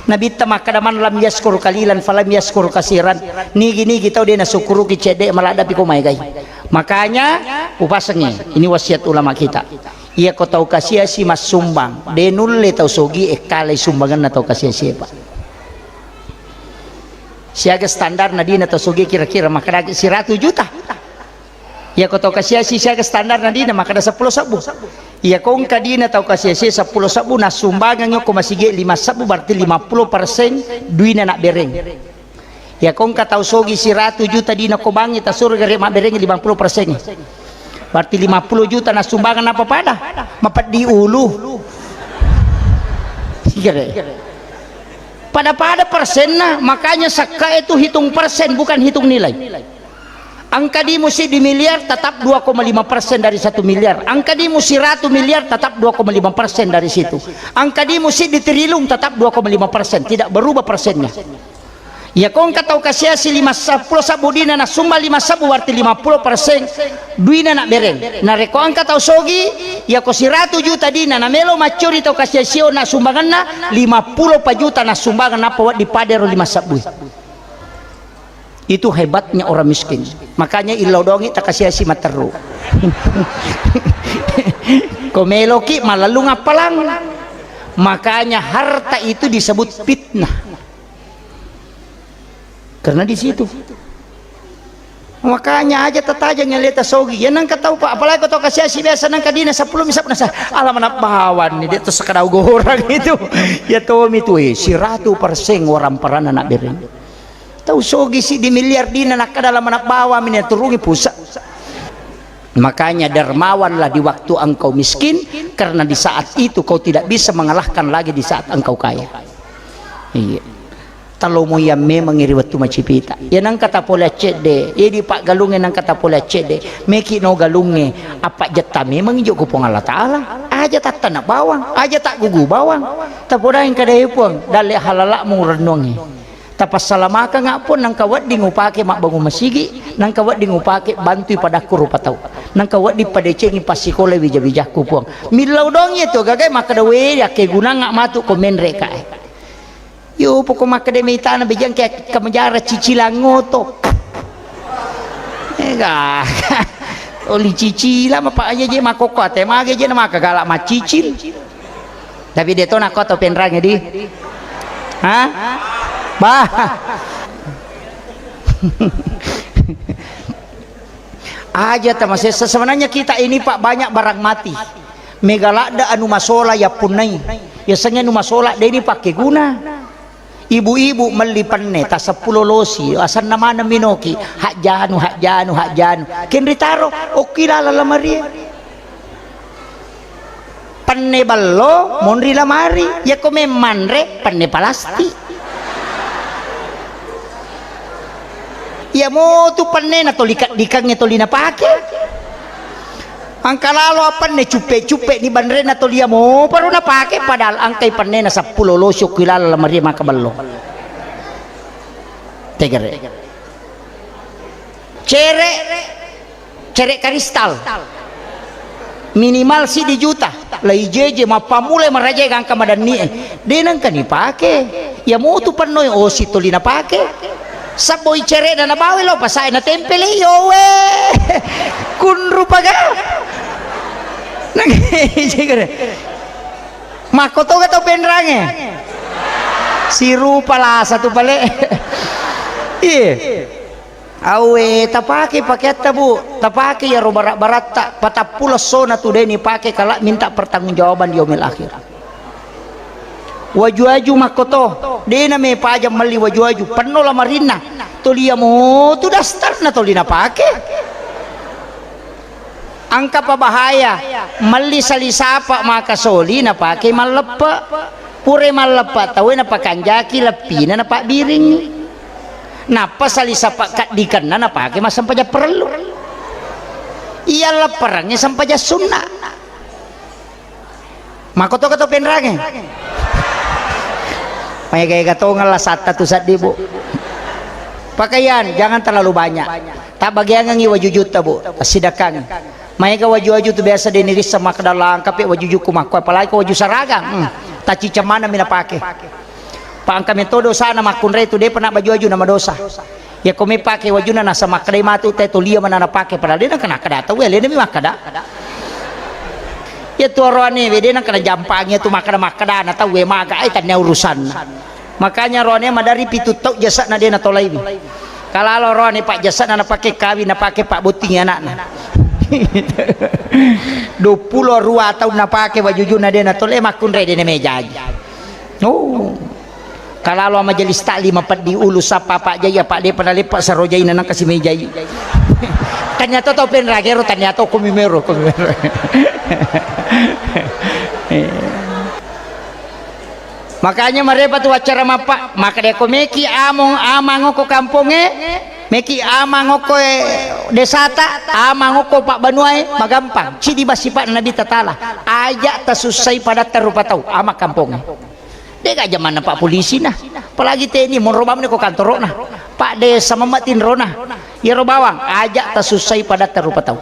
Nabitta makkeda, "Man lam yaskur kalilan falam yaskur kasiran." Nigi-nigi tau de' nasukkuruki cedde' maladdapi ko maegai. Makanya upasengi, ini wasiat ulama kita. Iya ko tau kasiasi massumbang, de' nulle tau sogi ekkalai sumbanganna tau kasiasi, Pak. Siaga standarna dina tau sogi kira-kira makkedaki siratu juta. Iya ko tau kasiasi siaga standarna dina makkeda seppulo sebbu. Iya ko engka dina tau kasiasi seppulo sebbu nassumbangangngi okko masigi lima sebbu berarti lima puluh persen duina nabbereng. Iya ko engka tau sogi siratu juta dina ko bangngi tasuro gare mabbereng lima puluh persen. Berarti lima puluh juta nassumbangang napa pada? Mapeddi ulu. Gare. Pada-pada persenna, makanya sakka itu hitung persen, bukan hitung nilai. Angka dimu siddi miliar, tetap dua koma lima persen dari satu miliar. Angka dimu siratu miliar, tetap dua koma lima persen dari situ. Angka dimu siddi triliun, tetap dua koma lima persen. Tidak berubah persennya. Iya ko engka tau kasiasi lima seppulo sebbu dina nassumba lima sebbu, berarti lima puluh persen duina nabbereng. Narekko engka tau sogi, iya ko siratu juta dina namelo maccuri tau kasiasio na sumbanganna, lima puluh pa juta nassumbangang nappa wedding pada ero lima sebbu. Itu hebatnya orang miskin. Makanya illau dongi takasiasi matteru. Ko meloki malellung appalang. Makanya harta itu disebut fitnah. Karena di situ. Makanya aja tatajengngi aleta sogi. Iya nengka tau, Pak, apalagi ko tau kasiasi biasa nengka dina seppulo mi sebbu nasa. Ala maneng bawang ni, de' to sekadau goreng itu. Iya tomi tu, eh, siratu persen waramparanna nabbereng. Tau sogi siddi miliar dina nakkeda ala maneng bawang mi, naturungi pusat. Makanya dermawanlah di waktu engkau miskin, karena di saat itu kau tidak bisa mengalahkan lagi di saat engkau kaya. Iya. Talomo iya memang ri wettu macipita. Iya nengka tapole accedde, iya di paggalungnge nengka tapole accedde. Meki no galungnge, apa jetta memang ijo ku Puang Allah Ta'ala. Aja tattana bawang, aja taggugu bawang. Tapodaeng kada e Puang, dalle halalakmu rennuangngi. Tapassalamakengnga Puang, nengka wedding upake mabbangung masigi, nengka wedding upake bantui padakku rupa tau, nengka wedding padecengi passikolai wija-wijakku Puang. Millau dongi tu gagai makkeda we, akkegunangnga matu ko menre kae. Yo poko makkeda mitana bejang ke kemejara cicilang oto. Ega. Oli cicila mapa aja je makokko ate mage je na maka galak macicil. Tapi de' to nakko tau penrangnge di. Ha? Bah. Aja tamasessa. Sebenarnya kita ini, Pak, banyak barang mati. Mega ladde anu masola yappunnai. Yasengnge anu masola de' ni pakkeguna. Ibu-ibu melli penne ta seppulo losi, asenna maneng minoki, hajjanu, hajjanu, hajjanu. Kenri taro, okki laleng lamarie. Penne bello, monri lamari. Yakko memmanre, penne palastik. Iya motu penne na toli kaddikangnge toli napake. Engka lalo appanne cuppe-cuppe ni banrenna toli iya mopa ro napake, padahal engkai pennena seppulo losi okki laleng lamarie maka bello. Tegere. Cere, cere karistal. Minimal siddi juta. Lai jeje mappammulai marajae gangka madannie. De' nengka nipake. Iya motu pennoi osi toli napake. Sabboi cere'na nabawa lo pasae natempele, yowe. Kunru paga. Nang makkotoga tau penrangnge. Sirupa lasa tu pale. Iya. Awe, tapake pakeatta, Bu. Tapake iyaro bara-baratta. Patappulo essona tu de' nipake kala minta pertanggungjawaban di yaumil akhir. Waju-waju makkoto, de' namepajang melli waju-waju, penno lamarinna. Toli iya motu dastarna toli napake. Engka pa bahaya, melli sali sapa maka soli napake malleppe. Pura malleppe tauwe napakanjaki leppina napabbiring. Nappa sali sapa kaddikenna napake massempajang parellu. Iya lepperengnge sempajang sunna. Makkoto-koto penrangnge. Maega-ega tongeng lasatta tu seddi, Bu. Pakaian jangan terlalu banyak. Tabbagiangengngi wajujutta, Bu. Tassidekkangngi. Maega waju-waju tu biasa de' nirisseng makkeda, "Langkapi wajujukku makko," apalagi ko waju saragam. Hmm. Tacciceng maneng mi napake. Pa engka metto dosana makkunrai tu de'pa na baju-waju na madosa. Iyako mepake wajunna nasa makkedai matu te to lia mana napake, padahal de' nengka nakkeda tauwe, alena mi makkeda. Iya tu oroane we de' nengka najampangi tu makkeda-makkeda na tauwe maga ai tannia urusanna. Makanya oroane madari pitu tau jasa'na de' natolaiwi. Kalalo oroane pa jasa'na napake kawing, napake pabbottingi anakna. Duappulo rua taung napake wajujunna de' natolai, makkunrai de' namejaji. Oh. Kalalo majelis taklim mapeddi ulu sappa Pak Jai, apa de' pada lepa sarojaina nang kasi mejai. Tania to tau penragero, tania to komi mero, komi mero. Makanya marepa tu acara mappa, maka de' ko meki among amang ko kampongnge, meki amang ko, eh, desata, amang ko Pak Banuae, magampang. Cidi basipa Nabi Tatala. Aja tasussai padatta rupa tau, amang kampongnge. De'ga jamanna Pak Polisi na. Apalagi teni monro bawang ko kantoro'na. Pak Desa mamma tinrona. Iyaro bawang, aja tasussai padatta rupa tau.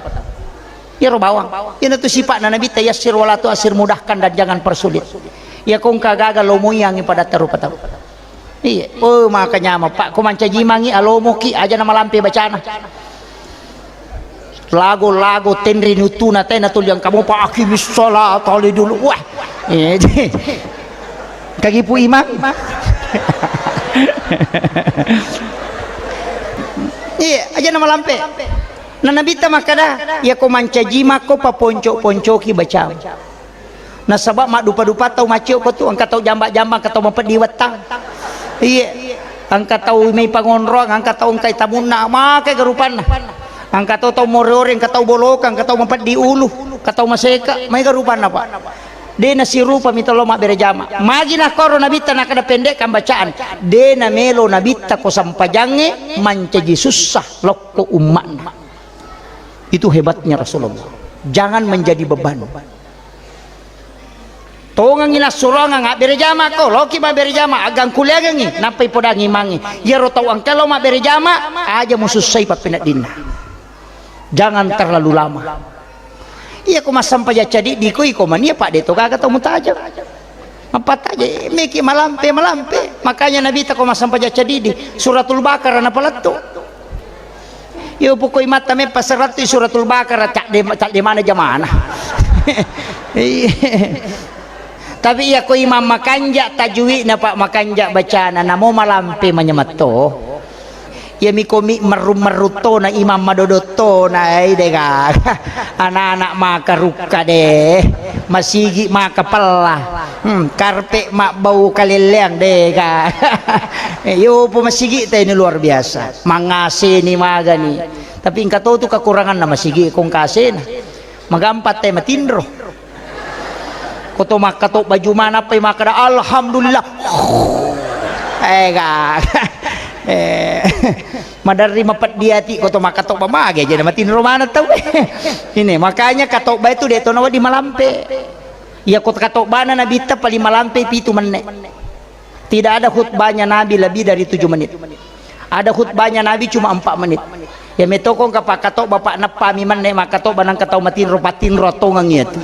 Iyaro bawang. Iyana tu sipa'na Nabi ta yassir wala tu asir, mudahkan dan jangan persulit. Iya ko engka gaga lomoiangi padatta rupa tau. Iya. Oh, maka nyama, Pak, ko mancaji mangi alomoki aja na malampe bacana. Lago-lago tenri nutuna tena tuliang kamu pa aqimis sholata li dulu. Wah. Eh, kagipu imang. Iya, aja na malampe. Na Nabitta makkada, iya ko mancaji makko paponco-poncoki bacamu. Nasaba maddupa-dupa tau maccio ko tu, engka tau jamba-jamba, engka tau mapeddi wettang. Iya. Engka tau mai pangonroang, engka tau engkai tamunna, makai garupanna. Engka tau, tau more-ore, engka tau boloka, engka tau mapeddi ulu, engka tau maseka, mai garupanna, Pak. De nasirupa mita lo mabbere jama. Magi nakkoro Nabitta nakkeda pendekkan bacaan. De namelo Nabitta ko sampajangnge mancaji sussa lokko ummatna. Itu hebatnya Rasulullah. Jangan menjadi beban. Tongengi nassuroangang abbere jama ko, loki mabbere jama, agangkuleangengi, nappai podangi imangnge. Iyaro tau engka lo mabbere jama, aja musussai pappeneddinna. Jangan terlalu lama. Iya ko massampajang cadiddi ko iko mania, Pak, de to gaga tau mutajeng. Mappataje meki malampe, malampe. Makanya Nabitta ko massampajang cadiddi, Suratul Baqarah napalettu. Yo poko imatta meppa serattu Suratul Baqarah, cadde, cadde mana jamana. Iya. Tapi iya ko imam makanja tajwidna, Pak, makanja bacana, namo malampe manyamatto. Iya miko mi merru-merru tona imam madodot tona, ai dega. Anak-anak maka rukka de. Masigi maka pella. Hmm, karpe mabbau kalelleang dega. Yo po masigi ta ini luar biasa. Mangaseni magani. Tapi engka to tu kekuranganna masigi ko engka asena. Magampa te matinro. Ko to makkatobba Juma nappai makkada, "Alhamdulillah." Eh, ga. Eh, maderri mapeddi ati ko to makkatobba mage aja matinro maneng tau. Ini makanya katobba itu de to nawedding malampe. Iya ko katobbana Nabitta paling malampe pitu menne. Tidak ada khutbahnya Nabi lebih dari tujuh menit. Ada khutbahnya Nabi cuma empat menit. Ya metoko engka pakkatobba, Pak, neppami menne makkatobba nangka tau matinro, patinro tongeng iya tu.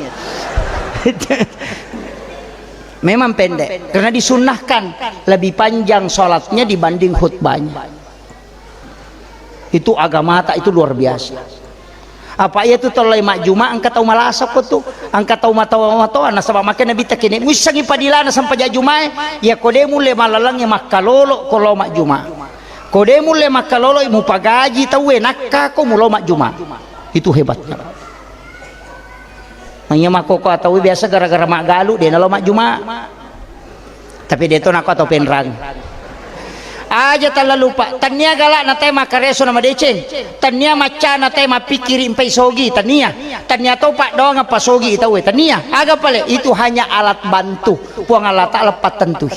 Memang pendek, karena disunnahkan lebih panjang sholatnya dibanding khutbahnya. Itu agamata itu luar biasa. Apa iya tu tellai majjuma engka tau malasa ko tu, engka tau matoa-matoa, nasaba makkeda Nabitta kene muissengi padilana sampajang jumae, iya ko de mulle malalengnge makkalolo ko lo majjuma. Ko de mulle makkaloloi mupagaji tauwe nakka ko mulo majjuma. Itu hebatnya. Manya makkoko atau biasa gara-gara maggalu de nalo majjuma. Tapi de to nako atau penrang. Aja tallalupa, tania gala'na tae makkareso na madeceng, tania maccana tae mappikkiri mpai sogi, tania, tania to paddoangeng pasogi tauwe, tania. Aga pale, itu hanya alat bantu Puang Allah Ta'ala pattentui.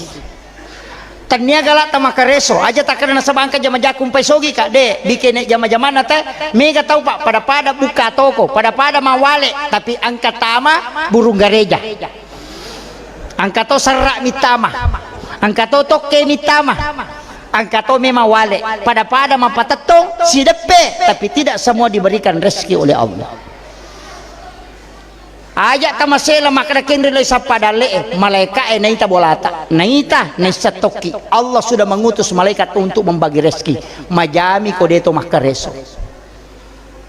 Tania gala'ta makkareso, aja takkeda nasaba engka jama-jaku mpai sogi ka, de, bikene jama-jamanna tae, mega tau pa, pada-pada buka toko, pada-pada mawale, tapi engka tama burung gareja. Engka to serra mittama, engka to tokke mittama, engka to memang wale, pada-pada mapatettong, sideppe, tapi tidak semua diberikan rezeki oleh Allah. Aja tamasela makkeda kenri lai sappa dalle'e, malaika'e naita bolata, naita naissa tokki. Allah sudah mengutus malaikat untuk membagi rezeki. Majami ko deto makkareso.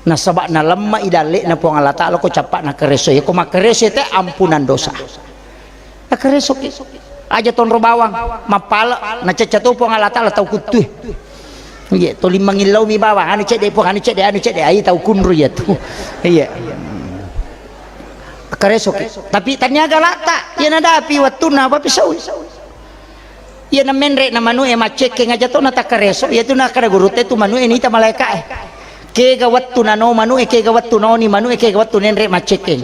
Nasaba nalemma i dalle'na Puang Allah Ta'ala ko cappa nakkareso. Iya ko makkareso te ampunan dosa. Nakkaresoki. Aja tonro bawang, mappale, nacecca to Puang Allah Ta'ala tau kuttue. Iya, toli mangillau mi bawang, anu cedde Puang, anu cedde, anu cedde, ai tau kunru iya tu. Iya. Nakkaresoki. Tapi tania gala'ta, iya nadapi wettunna apa pisau. Iya na menre na manu'e maccekkeng aja to natakkareso, iya tu nakkada gurutta tu manu'e nita malaika'e. Kega wettu nano manu'e, kega wettu noni manu'e, kega wettu nenre maccekkeng.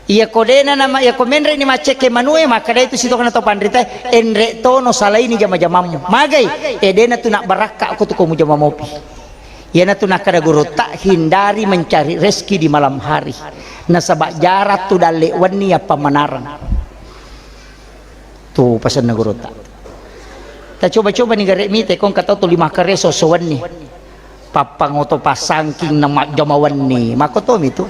Iya ko dena nama, iya ko menre ni maccekkeng manu'e, makkada itu sitokna to panrita, enre tono salaini jama-jamammu. Magai, e dena tu nak barakka ko tu ko mujama mopi. Iyana tu nakkada gurutta, hindari mencari rezeki di malam hari. Nasaba jarang tu dalle wenni apa manarang. Tu pasenna gurutta. Ta coba-coba ni gare mite, kong katau tuli makkareso sewenni. Pappang oto passangking na majjama wenni. Makko tomi tu.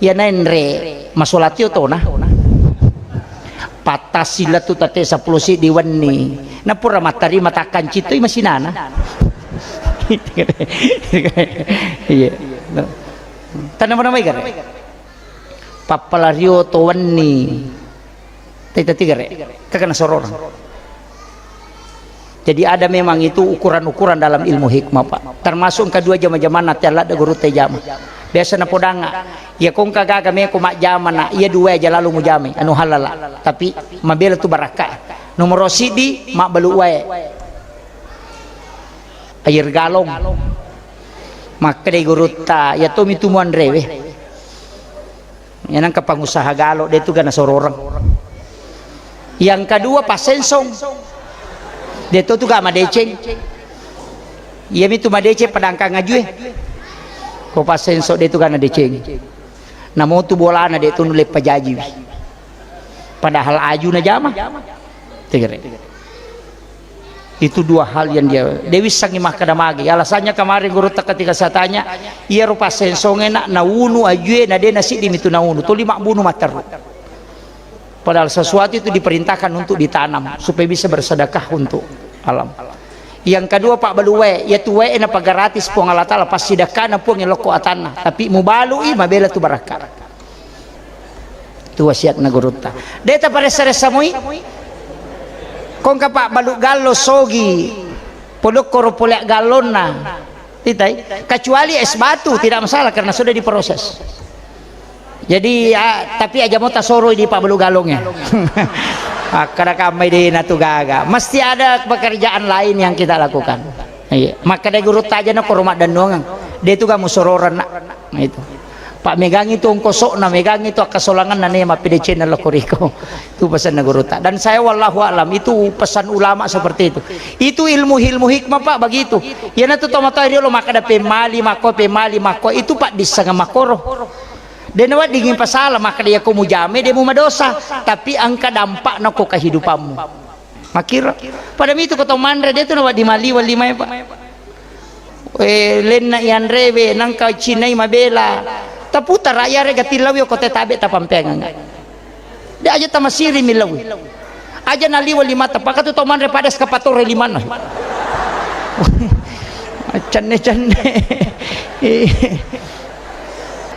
Iya naenre masolatio tona. Pattasi lettu tate seppulo siddi wenni. Napura mattari matakkancitoi masinana. Iya. Tanna mana mai gare. Pappalario to wenni. Tadi tadi gare. Kakana sororang. Jadi ada memang itu ukuran-ukuran dalam ilmu hikmah, Pak. Termasuk engka dua jama-jamanna te ladde gurutta jama. Biasa napodanga, iya kongka gaga meko majjama na, iya dua aja lalu mujamai, anu halala. Tapi mabela tu barakka. Nomoro siddi, mabbalu wae. Air galon. Makkedai gurutta, iya tomi tu muanrewe. Iya nangka pangusaha galo, de tu gana sororang. Yang kedua, passensong. De to tu ga madeceng. Iya mi tu madeceng padangkang ajue. Ko passensong de tu gana deceng. Namo tu bolana de tu nulle pajajiwi. Padahal aju na jama. Tegere. Itu dua hal yang dia, de wissangi makkeda magi. Alasannya kemarin gurutta ketika saya tanya, iyaro passensonge na, naunu ajue, na de na siddi mitu naunu. Tuli mabbunu matteru. Padahal sesuatu itu diperintahkan untuk ditanam supaya bisa bersedekah untuk alam. Yang kedua, Pak Baluwe, ya tuwe na pagaratis Puang Allah Ta'ala, pasti dekana Puang lokko atanna. Tapi mubalui, mabela tu barakka. Tu wasiatna gurutta. De taparessa-ressa moi. Kongka pabbalu gallo sogi. Podokkoro pole gallonna. Titai. Kecuali es batu, tidak masalah karena sudah diproses. Jadi, ah, tapi aja mau tasoroi di pabbalu gallongnya. Akkada kamai de na tu gaga. Mesti ada pekerjaan lain yang kita lakukan. Iya. Makkeda gurutta aja na koro maddennuangeng. De tu ga musororeng na. Nah, itu. Pak megangi tu ongkosokna, megangi tu akkasolanganna ne mappedeceng lokko riko. Itu pesanna gurutta. Dan saya wallahu alam, itu pesan ulama seperti itu. Itu ilmu-ilmu hikmah, Pak, begitu. Iyana tu tomatoa riolo makkeda pemmali makko, pemmali makko, itu Pak dissanga makkoro. De naweddingi pasala makkeda yako mujame de mumadosa, tapi engka dampakna ko kehidupanmu. Makkiro. Pada mitu ko tau manre de tu nawedding maliweng limae, Pak. Eh, lenna ianrewe nangka cinai mabela. Taputara iyarega tillawi ko te tabe tapampeangeng. De aja tamasiri millawi. Aja naliweng limata, Pak, katu tau manre pada eskapatore limanna. Cenne-cenne.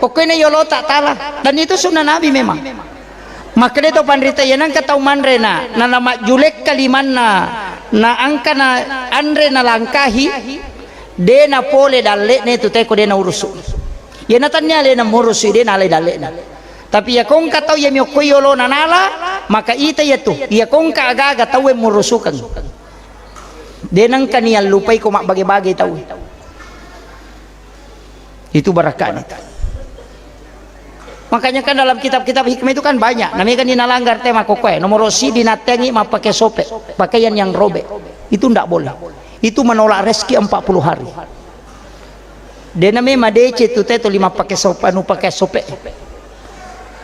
Pokoknya yolo tak tala. Dan itu sunnah Nabi memang. Makkeda to panrita, iya nengka tau manre na, na, na majjulekka limanna, na engka na anre na langkahi, de na pole dalle'na itu teko de na urusu. Iya na tannia alena murusu, de na alai dalle'na. Tapi iya kongka tau iya miokkoi yolo na nala, maka ita iya tu, iya kongka agaga tau e murusukeng. De nengka niallupai ko mabbage-bage tau. Itu barakani. Makanya kan dalam kitab-kitab hikmah itu kan banyak. Namanya kan dinalanggar tema kokoe. Nomor si dinattengi mappake sope, pakaian yang robek. Itu ndak boleh. Itu menolak rezeki empat puluh hari. Dena me madece tu te tuli mappake sope, anu pake sope.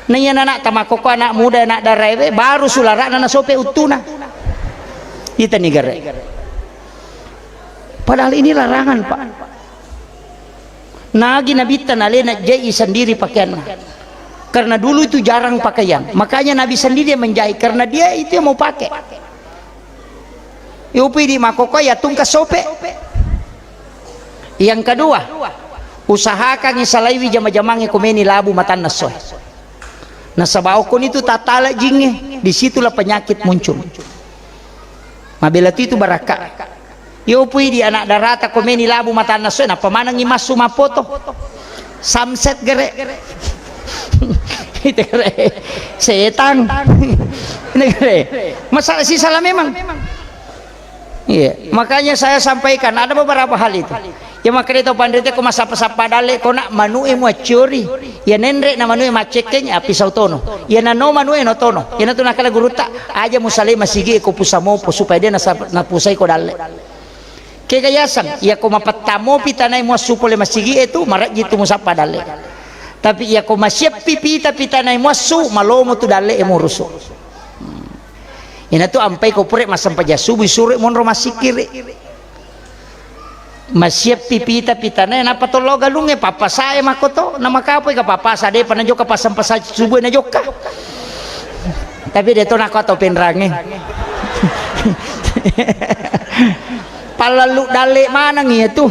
Na iya anak tamakoko, anak muda, anak daraewe baru sularana nasope uttuna. Ita ni gare. Padahal ini larangan, Pak. Nagi Nabitta nalena jai sendiri pakaianna. Karena dulu itu jarang pakaian. Makanya Nabi sendiri yang menjahit karena dia itu yang mau pakai. Yupi di makoko ya tungka sope. Yang kedua, usahakan isalaiwi jama-jamange komeni labu matanna soe. Nasaba okon itu tatala jinge, disitulah penyakit muncul. Mabela tu itu barakka. Yo pui di anak darata komeni labu matanna soe, nappa manengi massu mapoto. Samset gere. Itu gere. Setang. Ini gere. Masalah si salah memang. Iya, makanya saya sampaikan ada beberapa hal itu. Ya makanya itu pandrite ko masappa-sappa dalle ko nak manue muaccori. Ya nenre na manue maccekkeng api sautono. Ya nano manue no tono. Ya natu nakala gurutta aja musalai masigi ko pusamopo supaya dia nasa-, napusai ko dalle. Kega yaseng, iya ko mapettamo pitanai muassu pole masigi e tu marajji tu musappa dalle. Tapi iya ko masiappi pita pitanai muassu malomo tu dalle e murusu. Inatu ampai ko pure massempajang subuh suro monro massikkiri. Masiappi pita pitanae nappa tollo galungnge pappasae makkoto namakapoi ka pappasa depa najokka passempajang subuh najokka. Tapi de to nakko atau penrangnge. Pallallu dalle maneng iya tu.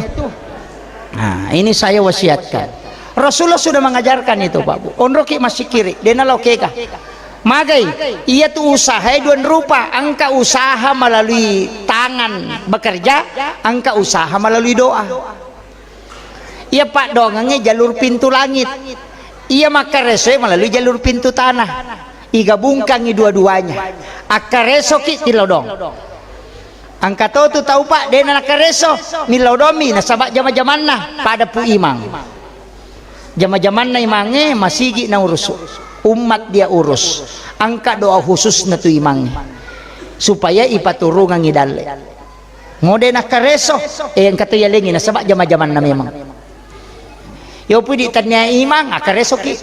Nah, ini saya wasiatkan. Rasulullah sudah mengajarkan itu, Pak Bu. Onroki massikkiri, dena lao kega. Magai, iya tu usaha dua rupa, engka usaha melalui tangan bekerja, engka usaha melalui doa. Iya paddoangengnge jalur pintu langit. Iya makkaresoe melalui jalur pintu tanah. Igabungkangi dua-duanya. Akkaresoki tilodong. Engka to tu tau, Pak, dena nakareso, millau domi nasaba jama-jamanna pada pu imang. Jama-jamanna imangnge masigi naurusu, ummat dia urus. Engka doa khusus na tu imangnge supaya ipaturungangi dalle. Mode nakareso, eh, engka to yalengi nasaba jama-jamanna memang. Yo pudi tania imang, akaresoki.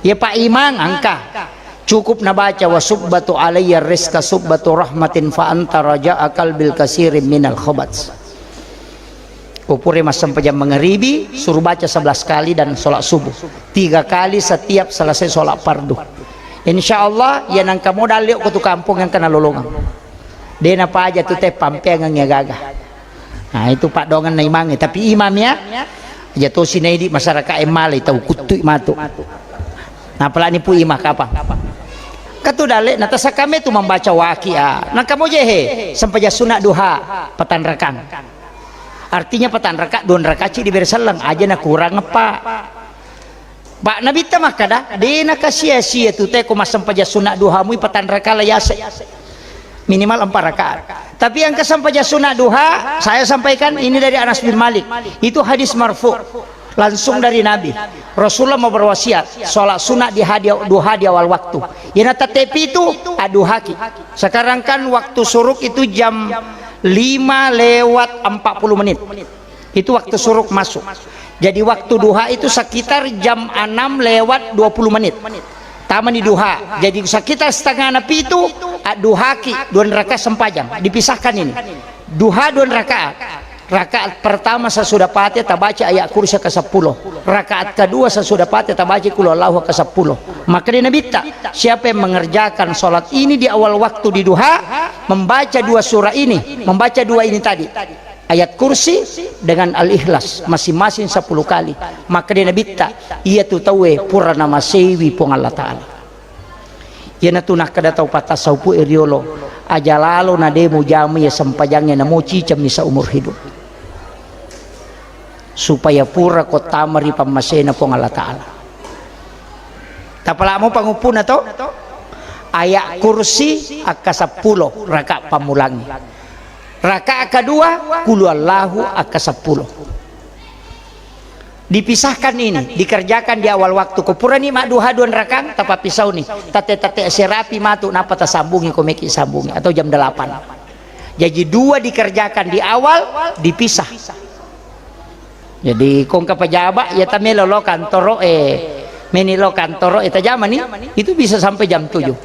Ya Pak Imang, engka. Cukup nabaca, "Wa subbatu alayya rizqa subbatu rahmatin fa anta raja'a qalbil kasirin minal khabat." Upure massempajang mangaribi, suruh baca sebelas kali dan sholat subuh. Tiga kali setiap selesai sholat fardu. Insya Allah, ya nangka modal liok ko tu kampung yang kena lolongang. Dena paja tu te pampeangang ya gaga. Nah, itu paddoangenna imangnge, tapi imam ya. Aja tosi naidi masyarakat e malai tau kuttui matu. Nah, apalagi pu imam kapang. Katu dalle na tasakame tu membaca waqiah. Nah, kamu jehe sempajang sunat duha patanrakang. Artinya patanraka, dua rakaat ci dibere selleng, aja na kurang eppa. Pak Nabitta makkada, de nakasia-sia tu te ko massempajang sunat duha mui patanraka la yase. Minimal empat rakaat. Tapi yang kesempajang sunat duha, saya sampaikan ini dari Anas bin Malik. Itu hadis marfu. Langsung dari Nabi. Rasulullah mau berwasiat, sholat sunat di hadi-, duha di awal waktu. Yana tette pitu, aduhaki. Sekarang kan waktu suruk itu jam lima lewat empat puluh menit. Itu waktu suruk masuk. Jadi waktu duha itu sekitar jam enam lewat dua puluh menit. Tamani duha. Jadi sekitar setengah na pitu, adduhaki, dua rakaat sempajang. Dipisahkan ini. Duha dua rakaat. Rakaat pertama sesudah Fatihah tabaca ayat kursi ke sepuluh. Rakaat kedua sesudah Fatihah tabaca qul huwallahu ke sepuluh. Maka di Nabitta, siapa yang mengerjakan sholat ini di awal waktu di duha, membaca dua surah ini, membaca dua ini tadi, ayat kursi dengan al-ikhlas masing-masing sepuluh kali, maka di Nabitta, iya tu tauwe pura namasewi Puang Allah Ta'ala. Iyanatu nakkeda tau patasaupu e riolo, aja lalo na de mujama iya sempajangnge namo cicemmi saumur hidup. Supaya pura ko tama ri pammasena Puang Allah Ta'ala. Tapalamo panguppuna to? Ayat kursi akka seppulo raka pammulangnge. Rakaat kedua, Qul Huwallahu akka seppulo. Dipisahkan ini, dikerjakan di awal waktu. Ko purani madduha duan rakang, tapappisauni. Tate-tate serapi matu, napa tasambungi, ko meki sambungi, atau jam delapan. Jadi dua dikerjakan di awal, dipisah. Jadi, ko engka pejabat, ya tamelo lo kantoro, eh, meni lo kantoro, eh, tajamani, itu bisa sampai jam tujuh.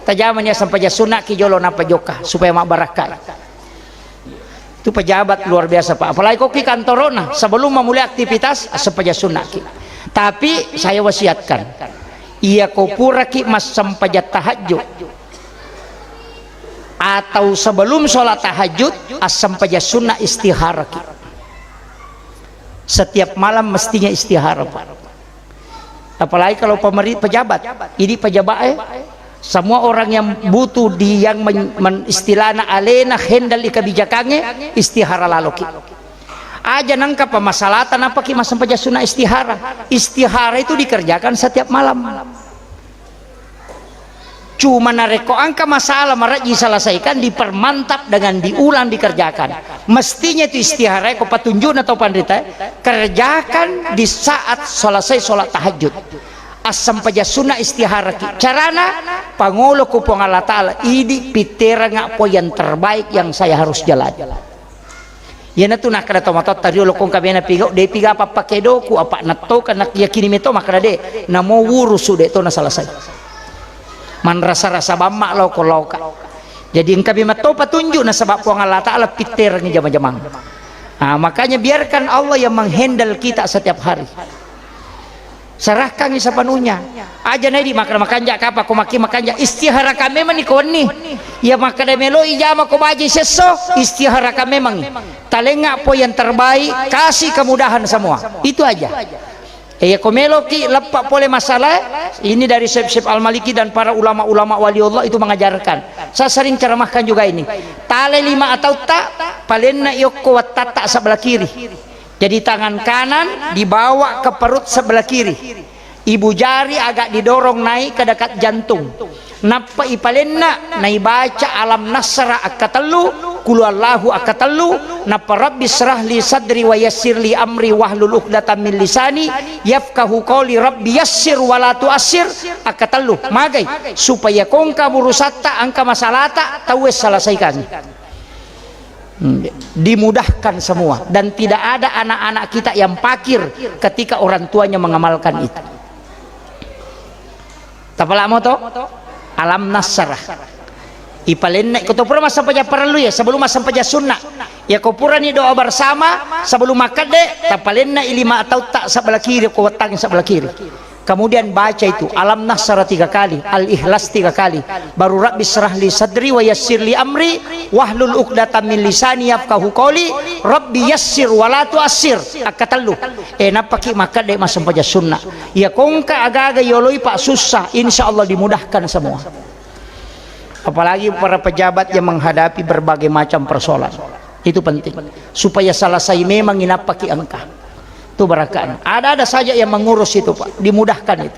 Tajamani, ya, sempajang sunna ki jolo napa jokka, supaya mabbarakka. Itu pejabat luar biasa, Pak. Apalagi ko ki kantorona, sebelum memulai aktivitas, sempajang sunna ki. Tapi saya wasiatkan, iya ko pura ki massempajang tahajud, atau sebelum sholat tahajud, assempajang sunna istihara ki. Setiap malam mestinya istihara, Pak. Apalagi kalau pemeri-, pejabat. Ini pejabat, eh, semua orang yang butuh di, yang men-, men-, istilahna alena handle di kebijakannya, istihara laloki. Aja nangka pamasalatan apa ki massempajang sunna istihara. Istihara itu dikerjakan setiap malam. Cuma narekko engka masalah marejji selesaikan, dipermantap dengan diulang dikerjakan. Mestinya itu istihara, ko patunjukna tau panrita, kerjakan di saat selesai sholat tahajud. Assempajang sunna istihara ki. Carana, pangolo ku Puang Allah Ta'ala, idi pitteranga po yang terbaik yang saya harus jalani. Iyanatu nakkeda tomatoatta riolo, ko engka mena pigau, de piga pappake doku, apa nattoka nak yakini meto makkeda de, namo wurusu de to nasalasai. Manrasa-rasa bamma lao ko laoka. Jadi engka memang to patunjuk nasaba Puang Allah Ta'ala pitterangi jama-jamang. Ah, makanya biarkan Allah yang menghandle kita setiap hari. Serahkangi sepenuhnya. Aja nedi makkeda makanja kapa ko makki makanja, istiharakan memang ni ko wenni. Ya makkeda melo ijama ko baji sesso, istiharakan memang. Talenga po yang terbaik, kasih kemudahan semua. Itu aja. Eh, ya ko meloki leppa pole masalah ini dari Syekh, Syekh Al-Maliki dan para ulama-ulama wali Allah itu mengajarkan. Saya sering ceramahkan juga ini. Tale lima atau tak, palenna yokko wattatta sebelah kiri. Jadi tangan kanan dibawa ke perut sebelah kiri. Ibu jari agak didorong naik ke dekat jantung. Nappa ipalenna, naibaca alam nasra akkatellu, qul huwallahu akkatellu, nappa rabbi syrah li sadri wa yassir li amri wahlul uqdatam min lisani yafqahu qawli, rabbi yassir wa la tuassir akkatellu. Magai? Supaya ko engka urusatta, engka masalata, tauwe selesaikangi. Hmm, dimudahkan semua, dan tidak ada anak-anak kita yang pakir ketika orang tuanya mengamalkan itu. Tapalamo to? Alam nasrah. Ipalenna ko to pura massempajang parellu ya, sebelum massempajang sunna. Ya ko purani doa bersama sebelum makkedde, tapalenna i lima atau tak sebelah kiri, ko wettangi sebelah kiri. Kemudian baca itu, Alam Nasrah tiga kali, Al-Ikhlas tiga kali, baru Rabbi syrah li sadri wa yassir li amri, wahlul uqdatam min lisani yafqahu qawli, Rabbi yassir wa la tuassir, akkatellu. Eh, nappaki makkadde massempajang sunna. Ya kongka agaga yoloi pak susah, insya Allah dimudahkan semua. Apalagi para pejabat yang menghadapi berbagai macam persoalan. Itu penting. Supaya selesai memang inappaki engka. Itu barakana. Ada-ada saja yang mengurus itu, Pak. Dimudahkan itu.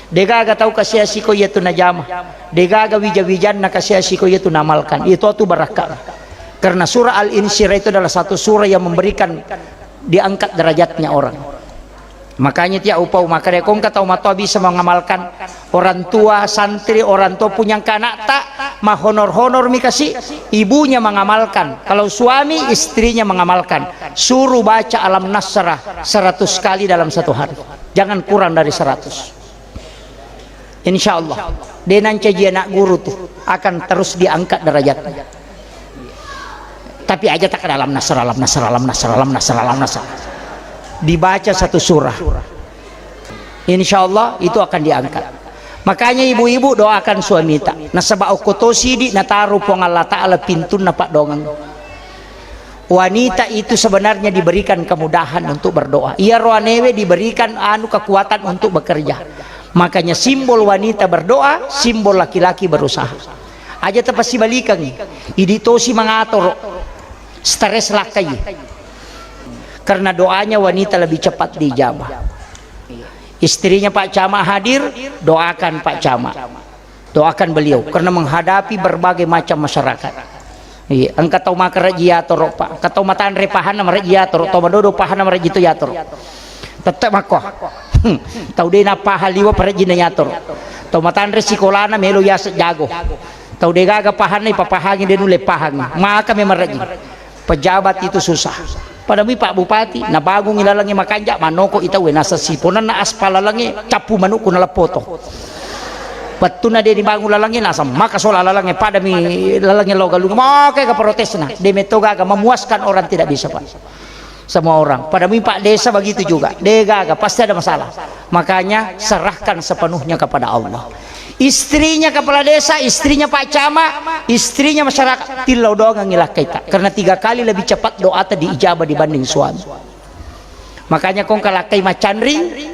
Degaga tau kasiasi ko iya tu najama. Degaga wija-wijanna kasiasi ko iya tu namalkan. Itu tu barakana. Karena surah Al-Insyirah itu adalah satu surah yang memberikan, diangkat derajatnya orang. Makanya tiap upau makkeda ko engka tau matoa bisa mengamalkan, orang tua, santri, orang tua punya engka anakta, mahonor-honor mi kasi, ibunya mengamalkan. Kalau suami, istrinya mengamalkan. Suruh baca Alam Nasrah seratus kali dalam satu hari. Jangan kurang dari seratus. Insya Allah, de nancaji anak guru tu akan terus diangkat derajatnya. Tapi aja tak ada Alam Nasrah, Alam Nasrah, Alam Nasrah, Alam Nasrah, Alam Nasrah. Dibaca satu surah. Insya Allah itu akan diangkat. Makanya ibu-ibu doakan suamita. Nasaba okko to sidi nataru Puang Allah Ta'ala pintunna paddoangeng. Wanita itu sebenarnya diberikan kemudahan untuk berdoa. Iya roanewe diberikan anu kekuatan untuk bekerja. Makanya simbol wanita berdoa, simbol laki-laki berusaha. Aja tapasibalikangi. Idi tosi mangatoro. Stres lakkai. Karena doanya wanita lebih cepat diijabah. Istrinya Pak Camat hadir, doakan Pak Camat. Doakan beliau karena menghadapi berbagai macam masyarakat. Iya, engka tau makarejji yatoro, Pak. Engka tau matanre pahanna marejji yatoro, tau madodo pahanna marejji to yatoro. Tette makko. Tau de napahang liwe' parejjinna yatoro. Tau matanre sikolana melo yaseng jago. Tau de gaga pahanna ipapahangi de nulle pahangi. Maka me marejji. Pejabat itu susah. Pada mui Pak Bupati, nabangungi lalengnge makanja, manoko i tauwe, naseng siponenna aspal lalengnge, cappu manukku naleppoto. Wettunna de dibangun lalengnge, naseng maka sola lalengnge, padami lalengnge lao galung, maka ega protesna, de metto gaga, memuaskan orang tidak bisa, Pak. Semua orang. Pada mui Pak Desa begitu juga, de gaga, pasti ada masalah. Makanya serahkan sepenuhnya kepada Allah. Istrinya kepala desa, istrinya Pak Camat, istrinya masyarakat, tillau doangengngi lakkaita. Karena tiga kali lebih cepat doata diijabah dibanding suami. Makanya kong kalakkai macanring,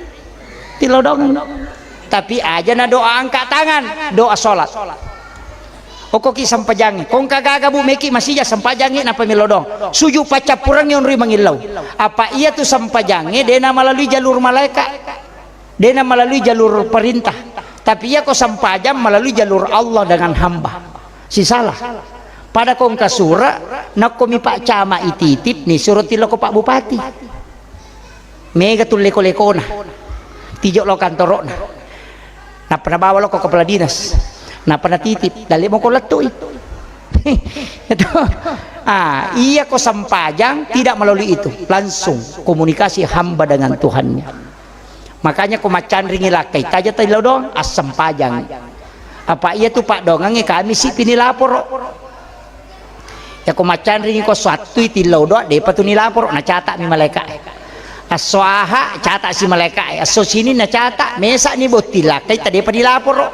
tillau doangeng. Tapi aja na doa angkat tangan, doa sholat. Okkoki sempajangnge, kong kagaga bu meki masija sempajangnge napa millau doang. Suju paccappurengnge onroi mangillau. Apa iya tu sempajangnge dena melalui jalur malaikat. Dena melalui jalur perintah, tapi iya ko sempajang melalui jalur Allah dengan hamba. Sisala. Pada ko engka sura, nakko mi Pak Camat ititip ni sura tiloko Pak Bupati. Mega tu leko-lekona. Tijo lo kantorona. Nappa nabawa lo ko kepala dinas. Nappa natitip, dalle moko lettui. Itu. Ah, iya ko sempajang tidak melalui itu, langsung komunikasi hamba dengan Tuhannya. Makanya ko maccanringi lakkai, taja tillau doang, assempajang. Apa iya tu paddoangengnge kami si pini laporo. Ya ko maccanringi ko sattui tillau doang, depa tu nilaporo, nacata mi malaika. Asso aha, cata si malaika. Asso sini nacata, mesa ni botting lakkai, tadepa nilaporo.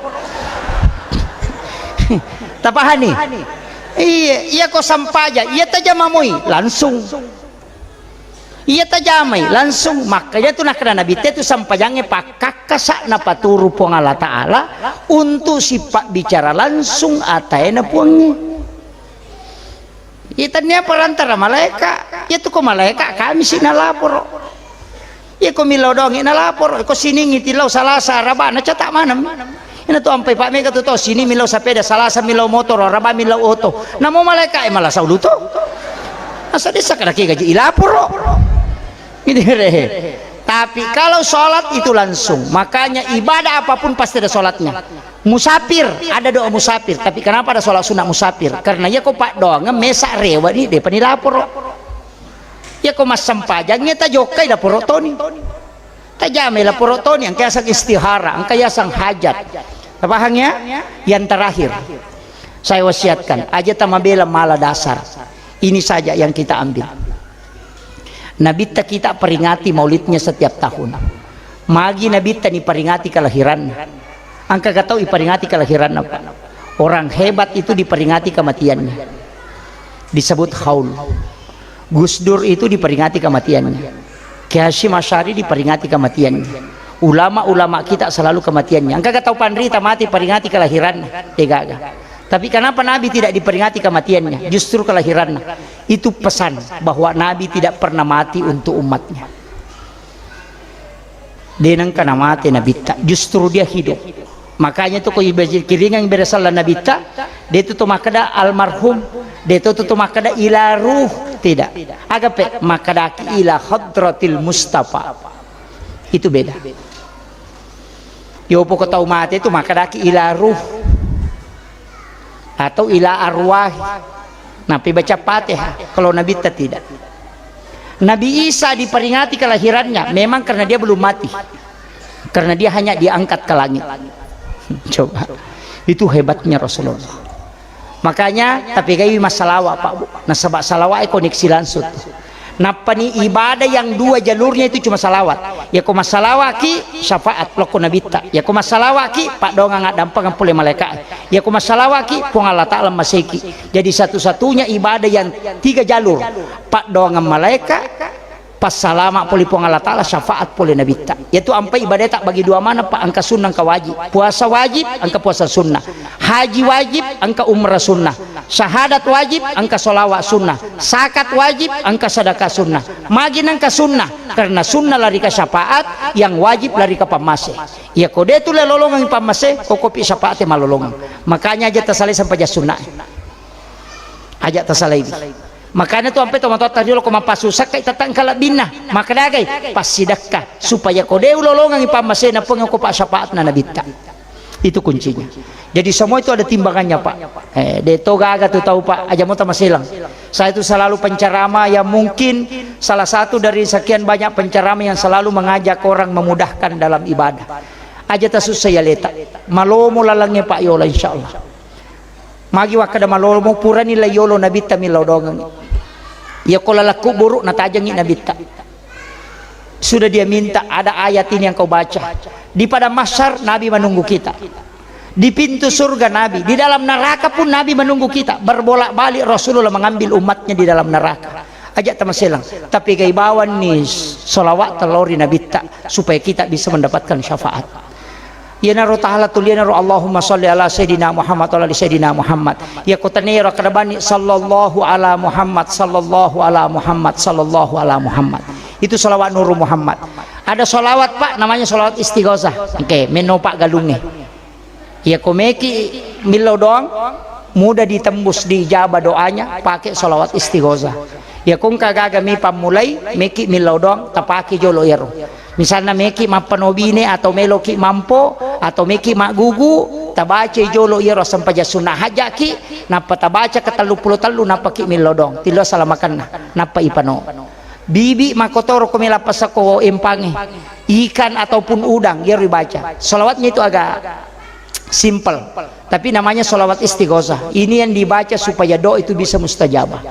Tapahani? Iya, iya ko sampaja, iya tajama moi, langsung. Iya tajamai langsung. Makanya tu nakkeda Nabitta tu sampajangnge pakkakkasa napaturu Puang Allah Ta'ala untuk sipabbicara langsung ataena Puangnge. Iya tania perantara malaika, iya tu ko malaika kami si nalaporo. Iya ko millau doangngi nalaporo, ko siningngi tillau Salasa Araba nacata maneng. Ina tu ampai Pak mega tu to sini millau sapeda, Salasa millau motoro, Araba millau oto. Namo malaika e malasau luto. Asa desa kada ke gaji ilaporo. Ini re. Tapi kalau sholat itu langsung, makanya ibadah apapun pasti ada sholatnya. Musafir, ada doa musafir. Tapi kenapa ada sholat sunnah musafir? Karena iya ko paddoangeng mesa rewa ni depa ni laporo. Iya ko massempajang iya tajokkai laporo toni. Tajamai laporo toni, engka yaseng istihara, engka yaseng hajat. Tapahang ya? Yang terakhir, saya wasiatkan, aja tamabela mala dasar. Ini saja yang kita ambil. Nabitta kita peringati maulidnya setiap tahun. Magi Nabitta ni peringati kelahirannya. Engka gatau iperingati kelahirannya, Pak. Orang hebat itu diperingati kematiannya. Disebut haul. Gus Dur itu diperingati kematiannya. Kiai Hasyim Asy'ari diperingati kematiannya. Ulama-ulama kita selalu kematiannya. Engka gatau panrita mati peringati kelahirannya. Degaga. Tapi kenapa Nabi tidak diperingati kematiannya, justru kelahirannya? Itu pesan bahwa Nabi tidak pernah mati untuk umatnya. De nengka namate Nabitta, justru dia hidup. Makanya tu ko ibajikiringang bere sella Nabitta, de tu to makkeda almarhum, de tu to makkeda ila ruh, tidak. Agape makkadaki ila hadratil Mustafa. Itu beda. Yopo ko tau mate tu makkadaki ila ruh. Atau ila arwah. Nabi baca Fatihah, kalau Nabitta tidak. Nabi Isa diperingati kelahirannya memang karena dia belum mati. Karena dia hanya diangkat ke langit. Coba. Itu hebatnya Rasulullah. Makanya tapi gawi massalawa, Pak Bu. Nasaba salawa e koneksi langsung. Nappani ibadah yang dua jalurnya itu cuma salawat. Yako massalawaki, syafaat lokko Nabitta. Yako massalawaki, paddoangang addampengeng pole malaika. Yako massalawaki, Puang Allah Ta'ala maseki. Jadi satu-satunya ibadah yang tiga jalur, paddoangang malaika, passalama pole Puang Allah Ta'ala, syafaat pole Nabitta. Yatu ampai ibadah tak bagi dua mana, Pak, engka sunnah, engka wajib. Puasa wajib, engka puasa sunnah. Haji wajib, engka umrah sunnah. Syahadat wajib, engka sholawat sunnah. Zakat wajib, engka sedekah sunnah. Magi nengka sunnah, karena sunnah lari ke syafaat, yang wajib lari ke pammase. Iya ko de tu le lolongeng pammase, ko kopi syafaat malolongeng. Makanya aja tasalai sampaja sunnah. Aja tasalaiwi. Makanya tu ampe tomatoatta riolo ko mappasusakka itatang kalabbinna. Makadagai passidakka supaya ko de ulolongangi pammasena Puang ko pa syafaatna nabitta. Itu kuncinya. Jadi semua itu ada timbangannya, Pak. Eh, de to gaga tu tau, Pak. Aja mo tamaselang. Saya itu selalu penceramah yang mungkin salah satu dari sekian banyak penceramah yang selalu mengajak orang memudahkan dalam ibadah. Aja tasussa ya leta. Malomo lalangnge, Pak, yola, insyaallah. Magi wakkeda malomo, purani la yolo nabitta millau doangengngi. Iya ko laleng kuburu natajengngi nabitta. Sudah dia minta, ada ayat ini yang kau baca. Di padang mahsyar, Nabi menunggu kita. Di pintu surga, Nabi. Di dalam neraka pun, Nabi menunggu kita. Berbolak-balik Rasulullah mengambil umatnya di dalam neraka. Aja tamaselang. Tapi gai bawanni salawat telori nabitta supaya kita bisa mendapatkan syafaat. Iyanaro tahala tulianaro Allahumma shalli ala sayyidina Muhammad wa ala ali sayyidina Muhammad. Iya ko tenero akadabani sallallahu ala Muhammad, sallallahu ala Muhammad, sallallahu ala Muhammad. Itu salawat Nuru Muhammad. Ada salawat, Pak, namanya salawat istighosah. Oke, meno Pak galungnge. Iya ko meki millau doang, mudah ditembus, diijabah doanya, pakai salawat istighosah. Iya ko engka gaga mi pammulai, meki millau doang, tapake jolo iyaro. Misalna meki mappanobine atau meloki mampo atau meki maggugu, tabacai jolo iyaro sempajang sunnah hajaki, nappa tabaca ke tellu pulo tellu, nappa ki millau doang, tillo salamakenna, nappa ipano. Bibi makotoro ko mela pasako empangi, ikan ataupun udang, iyaro ibaca. Salawatnya itu agak simple. Tapi namanya salawat istighosah. Ini yang dibaca supaya doa itu bisa mustajabah.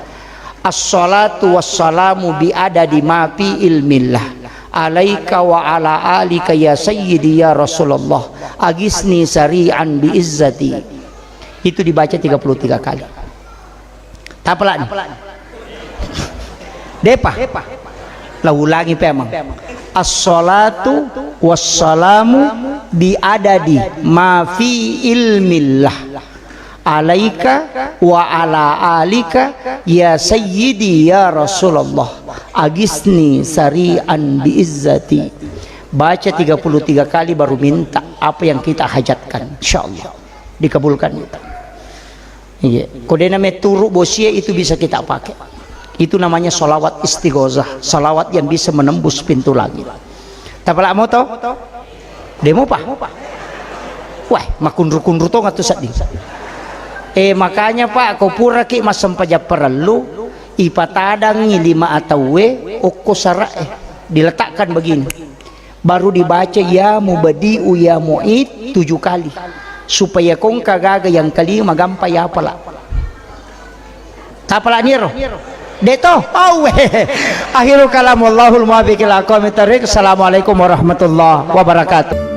Assalatu wassalamu bi adadi ma fi ilmillah. Alaika wa ala alika ya sayyidi ya Rasulullah. Agisni sari'an bi izzati. Itu dibaca tiga puluh tiga kali. Tapalani. Depa. La ulangi pemang. Assalatu wassalamu bi adadi ma fi ilmillah. Alaika wa ala alika ya sayyidi ya Rasulullah. Agisni sari'an bi izzati. Baca tiga puluh tiga kali baru minta apa yang kita hajatkan. Insyaallah dikabulkan. Iya. Ko dena meturu bosie itu bisa kita pakai. Itu namanya salawat istighosah, salawat yang bisa menembus pintu langit. Tapala moto? Demo pa? Wah, makunru-kunru tong atu sedding. Eh, makanya Pak, ko puraki massempajang parellu, ipatadangi lima atauwe okko sara'e, diletakkan begini. Baru dibaca ya mubadi'u ya mu'id tujuh kali. Supaya ko engka gaga yang kelima gampang ya apala. Tapala niro. Deto, awe. Akhirul kalam, wallahul muwaffiq ila aqwamit thariq. Assalamualaikum warahmatullahi wabarakatuh.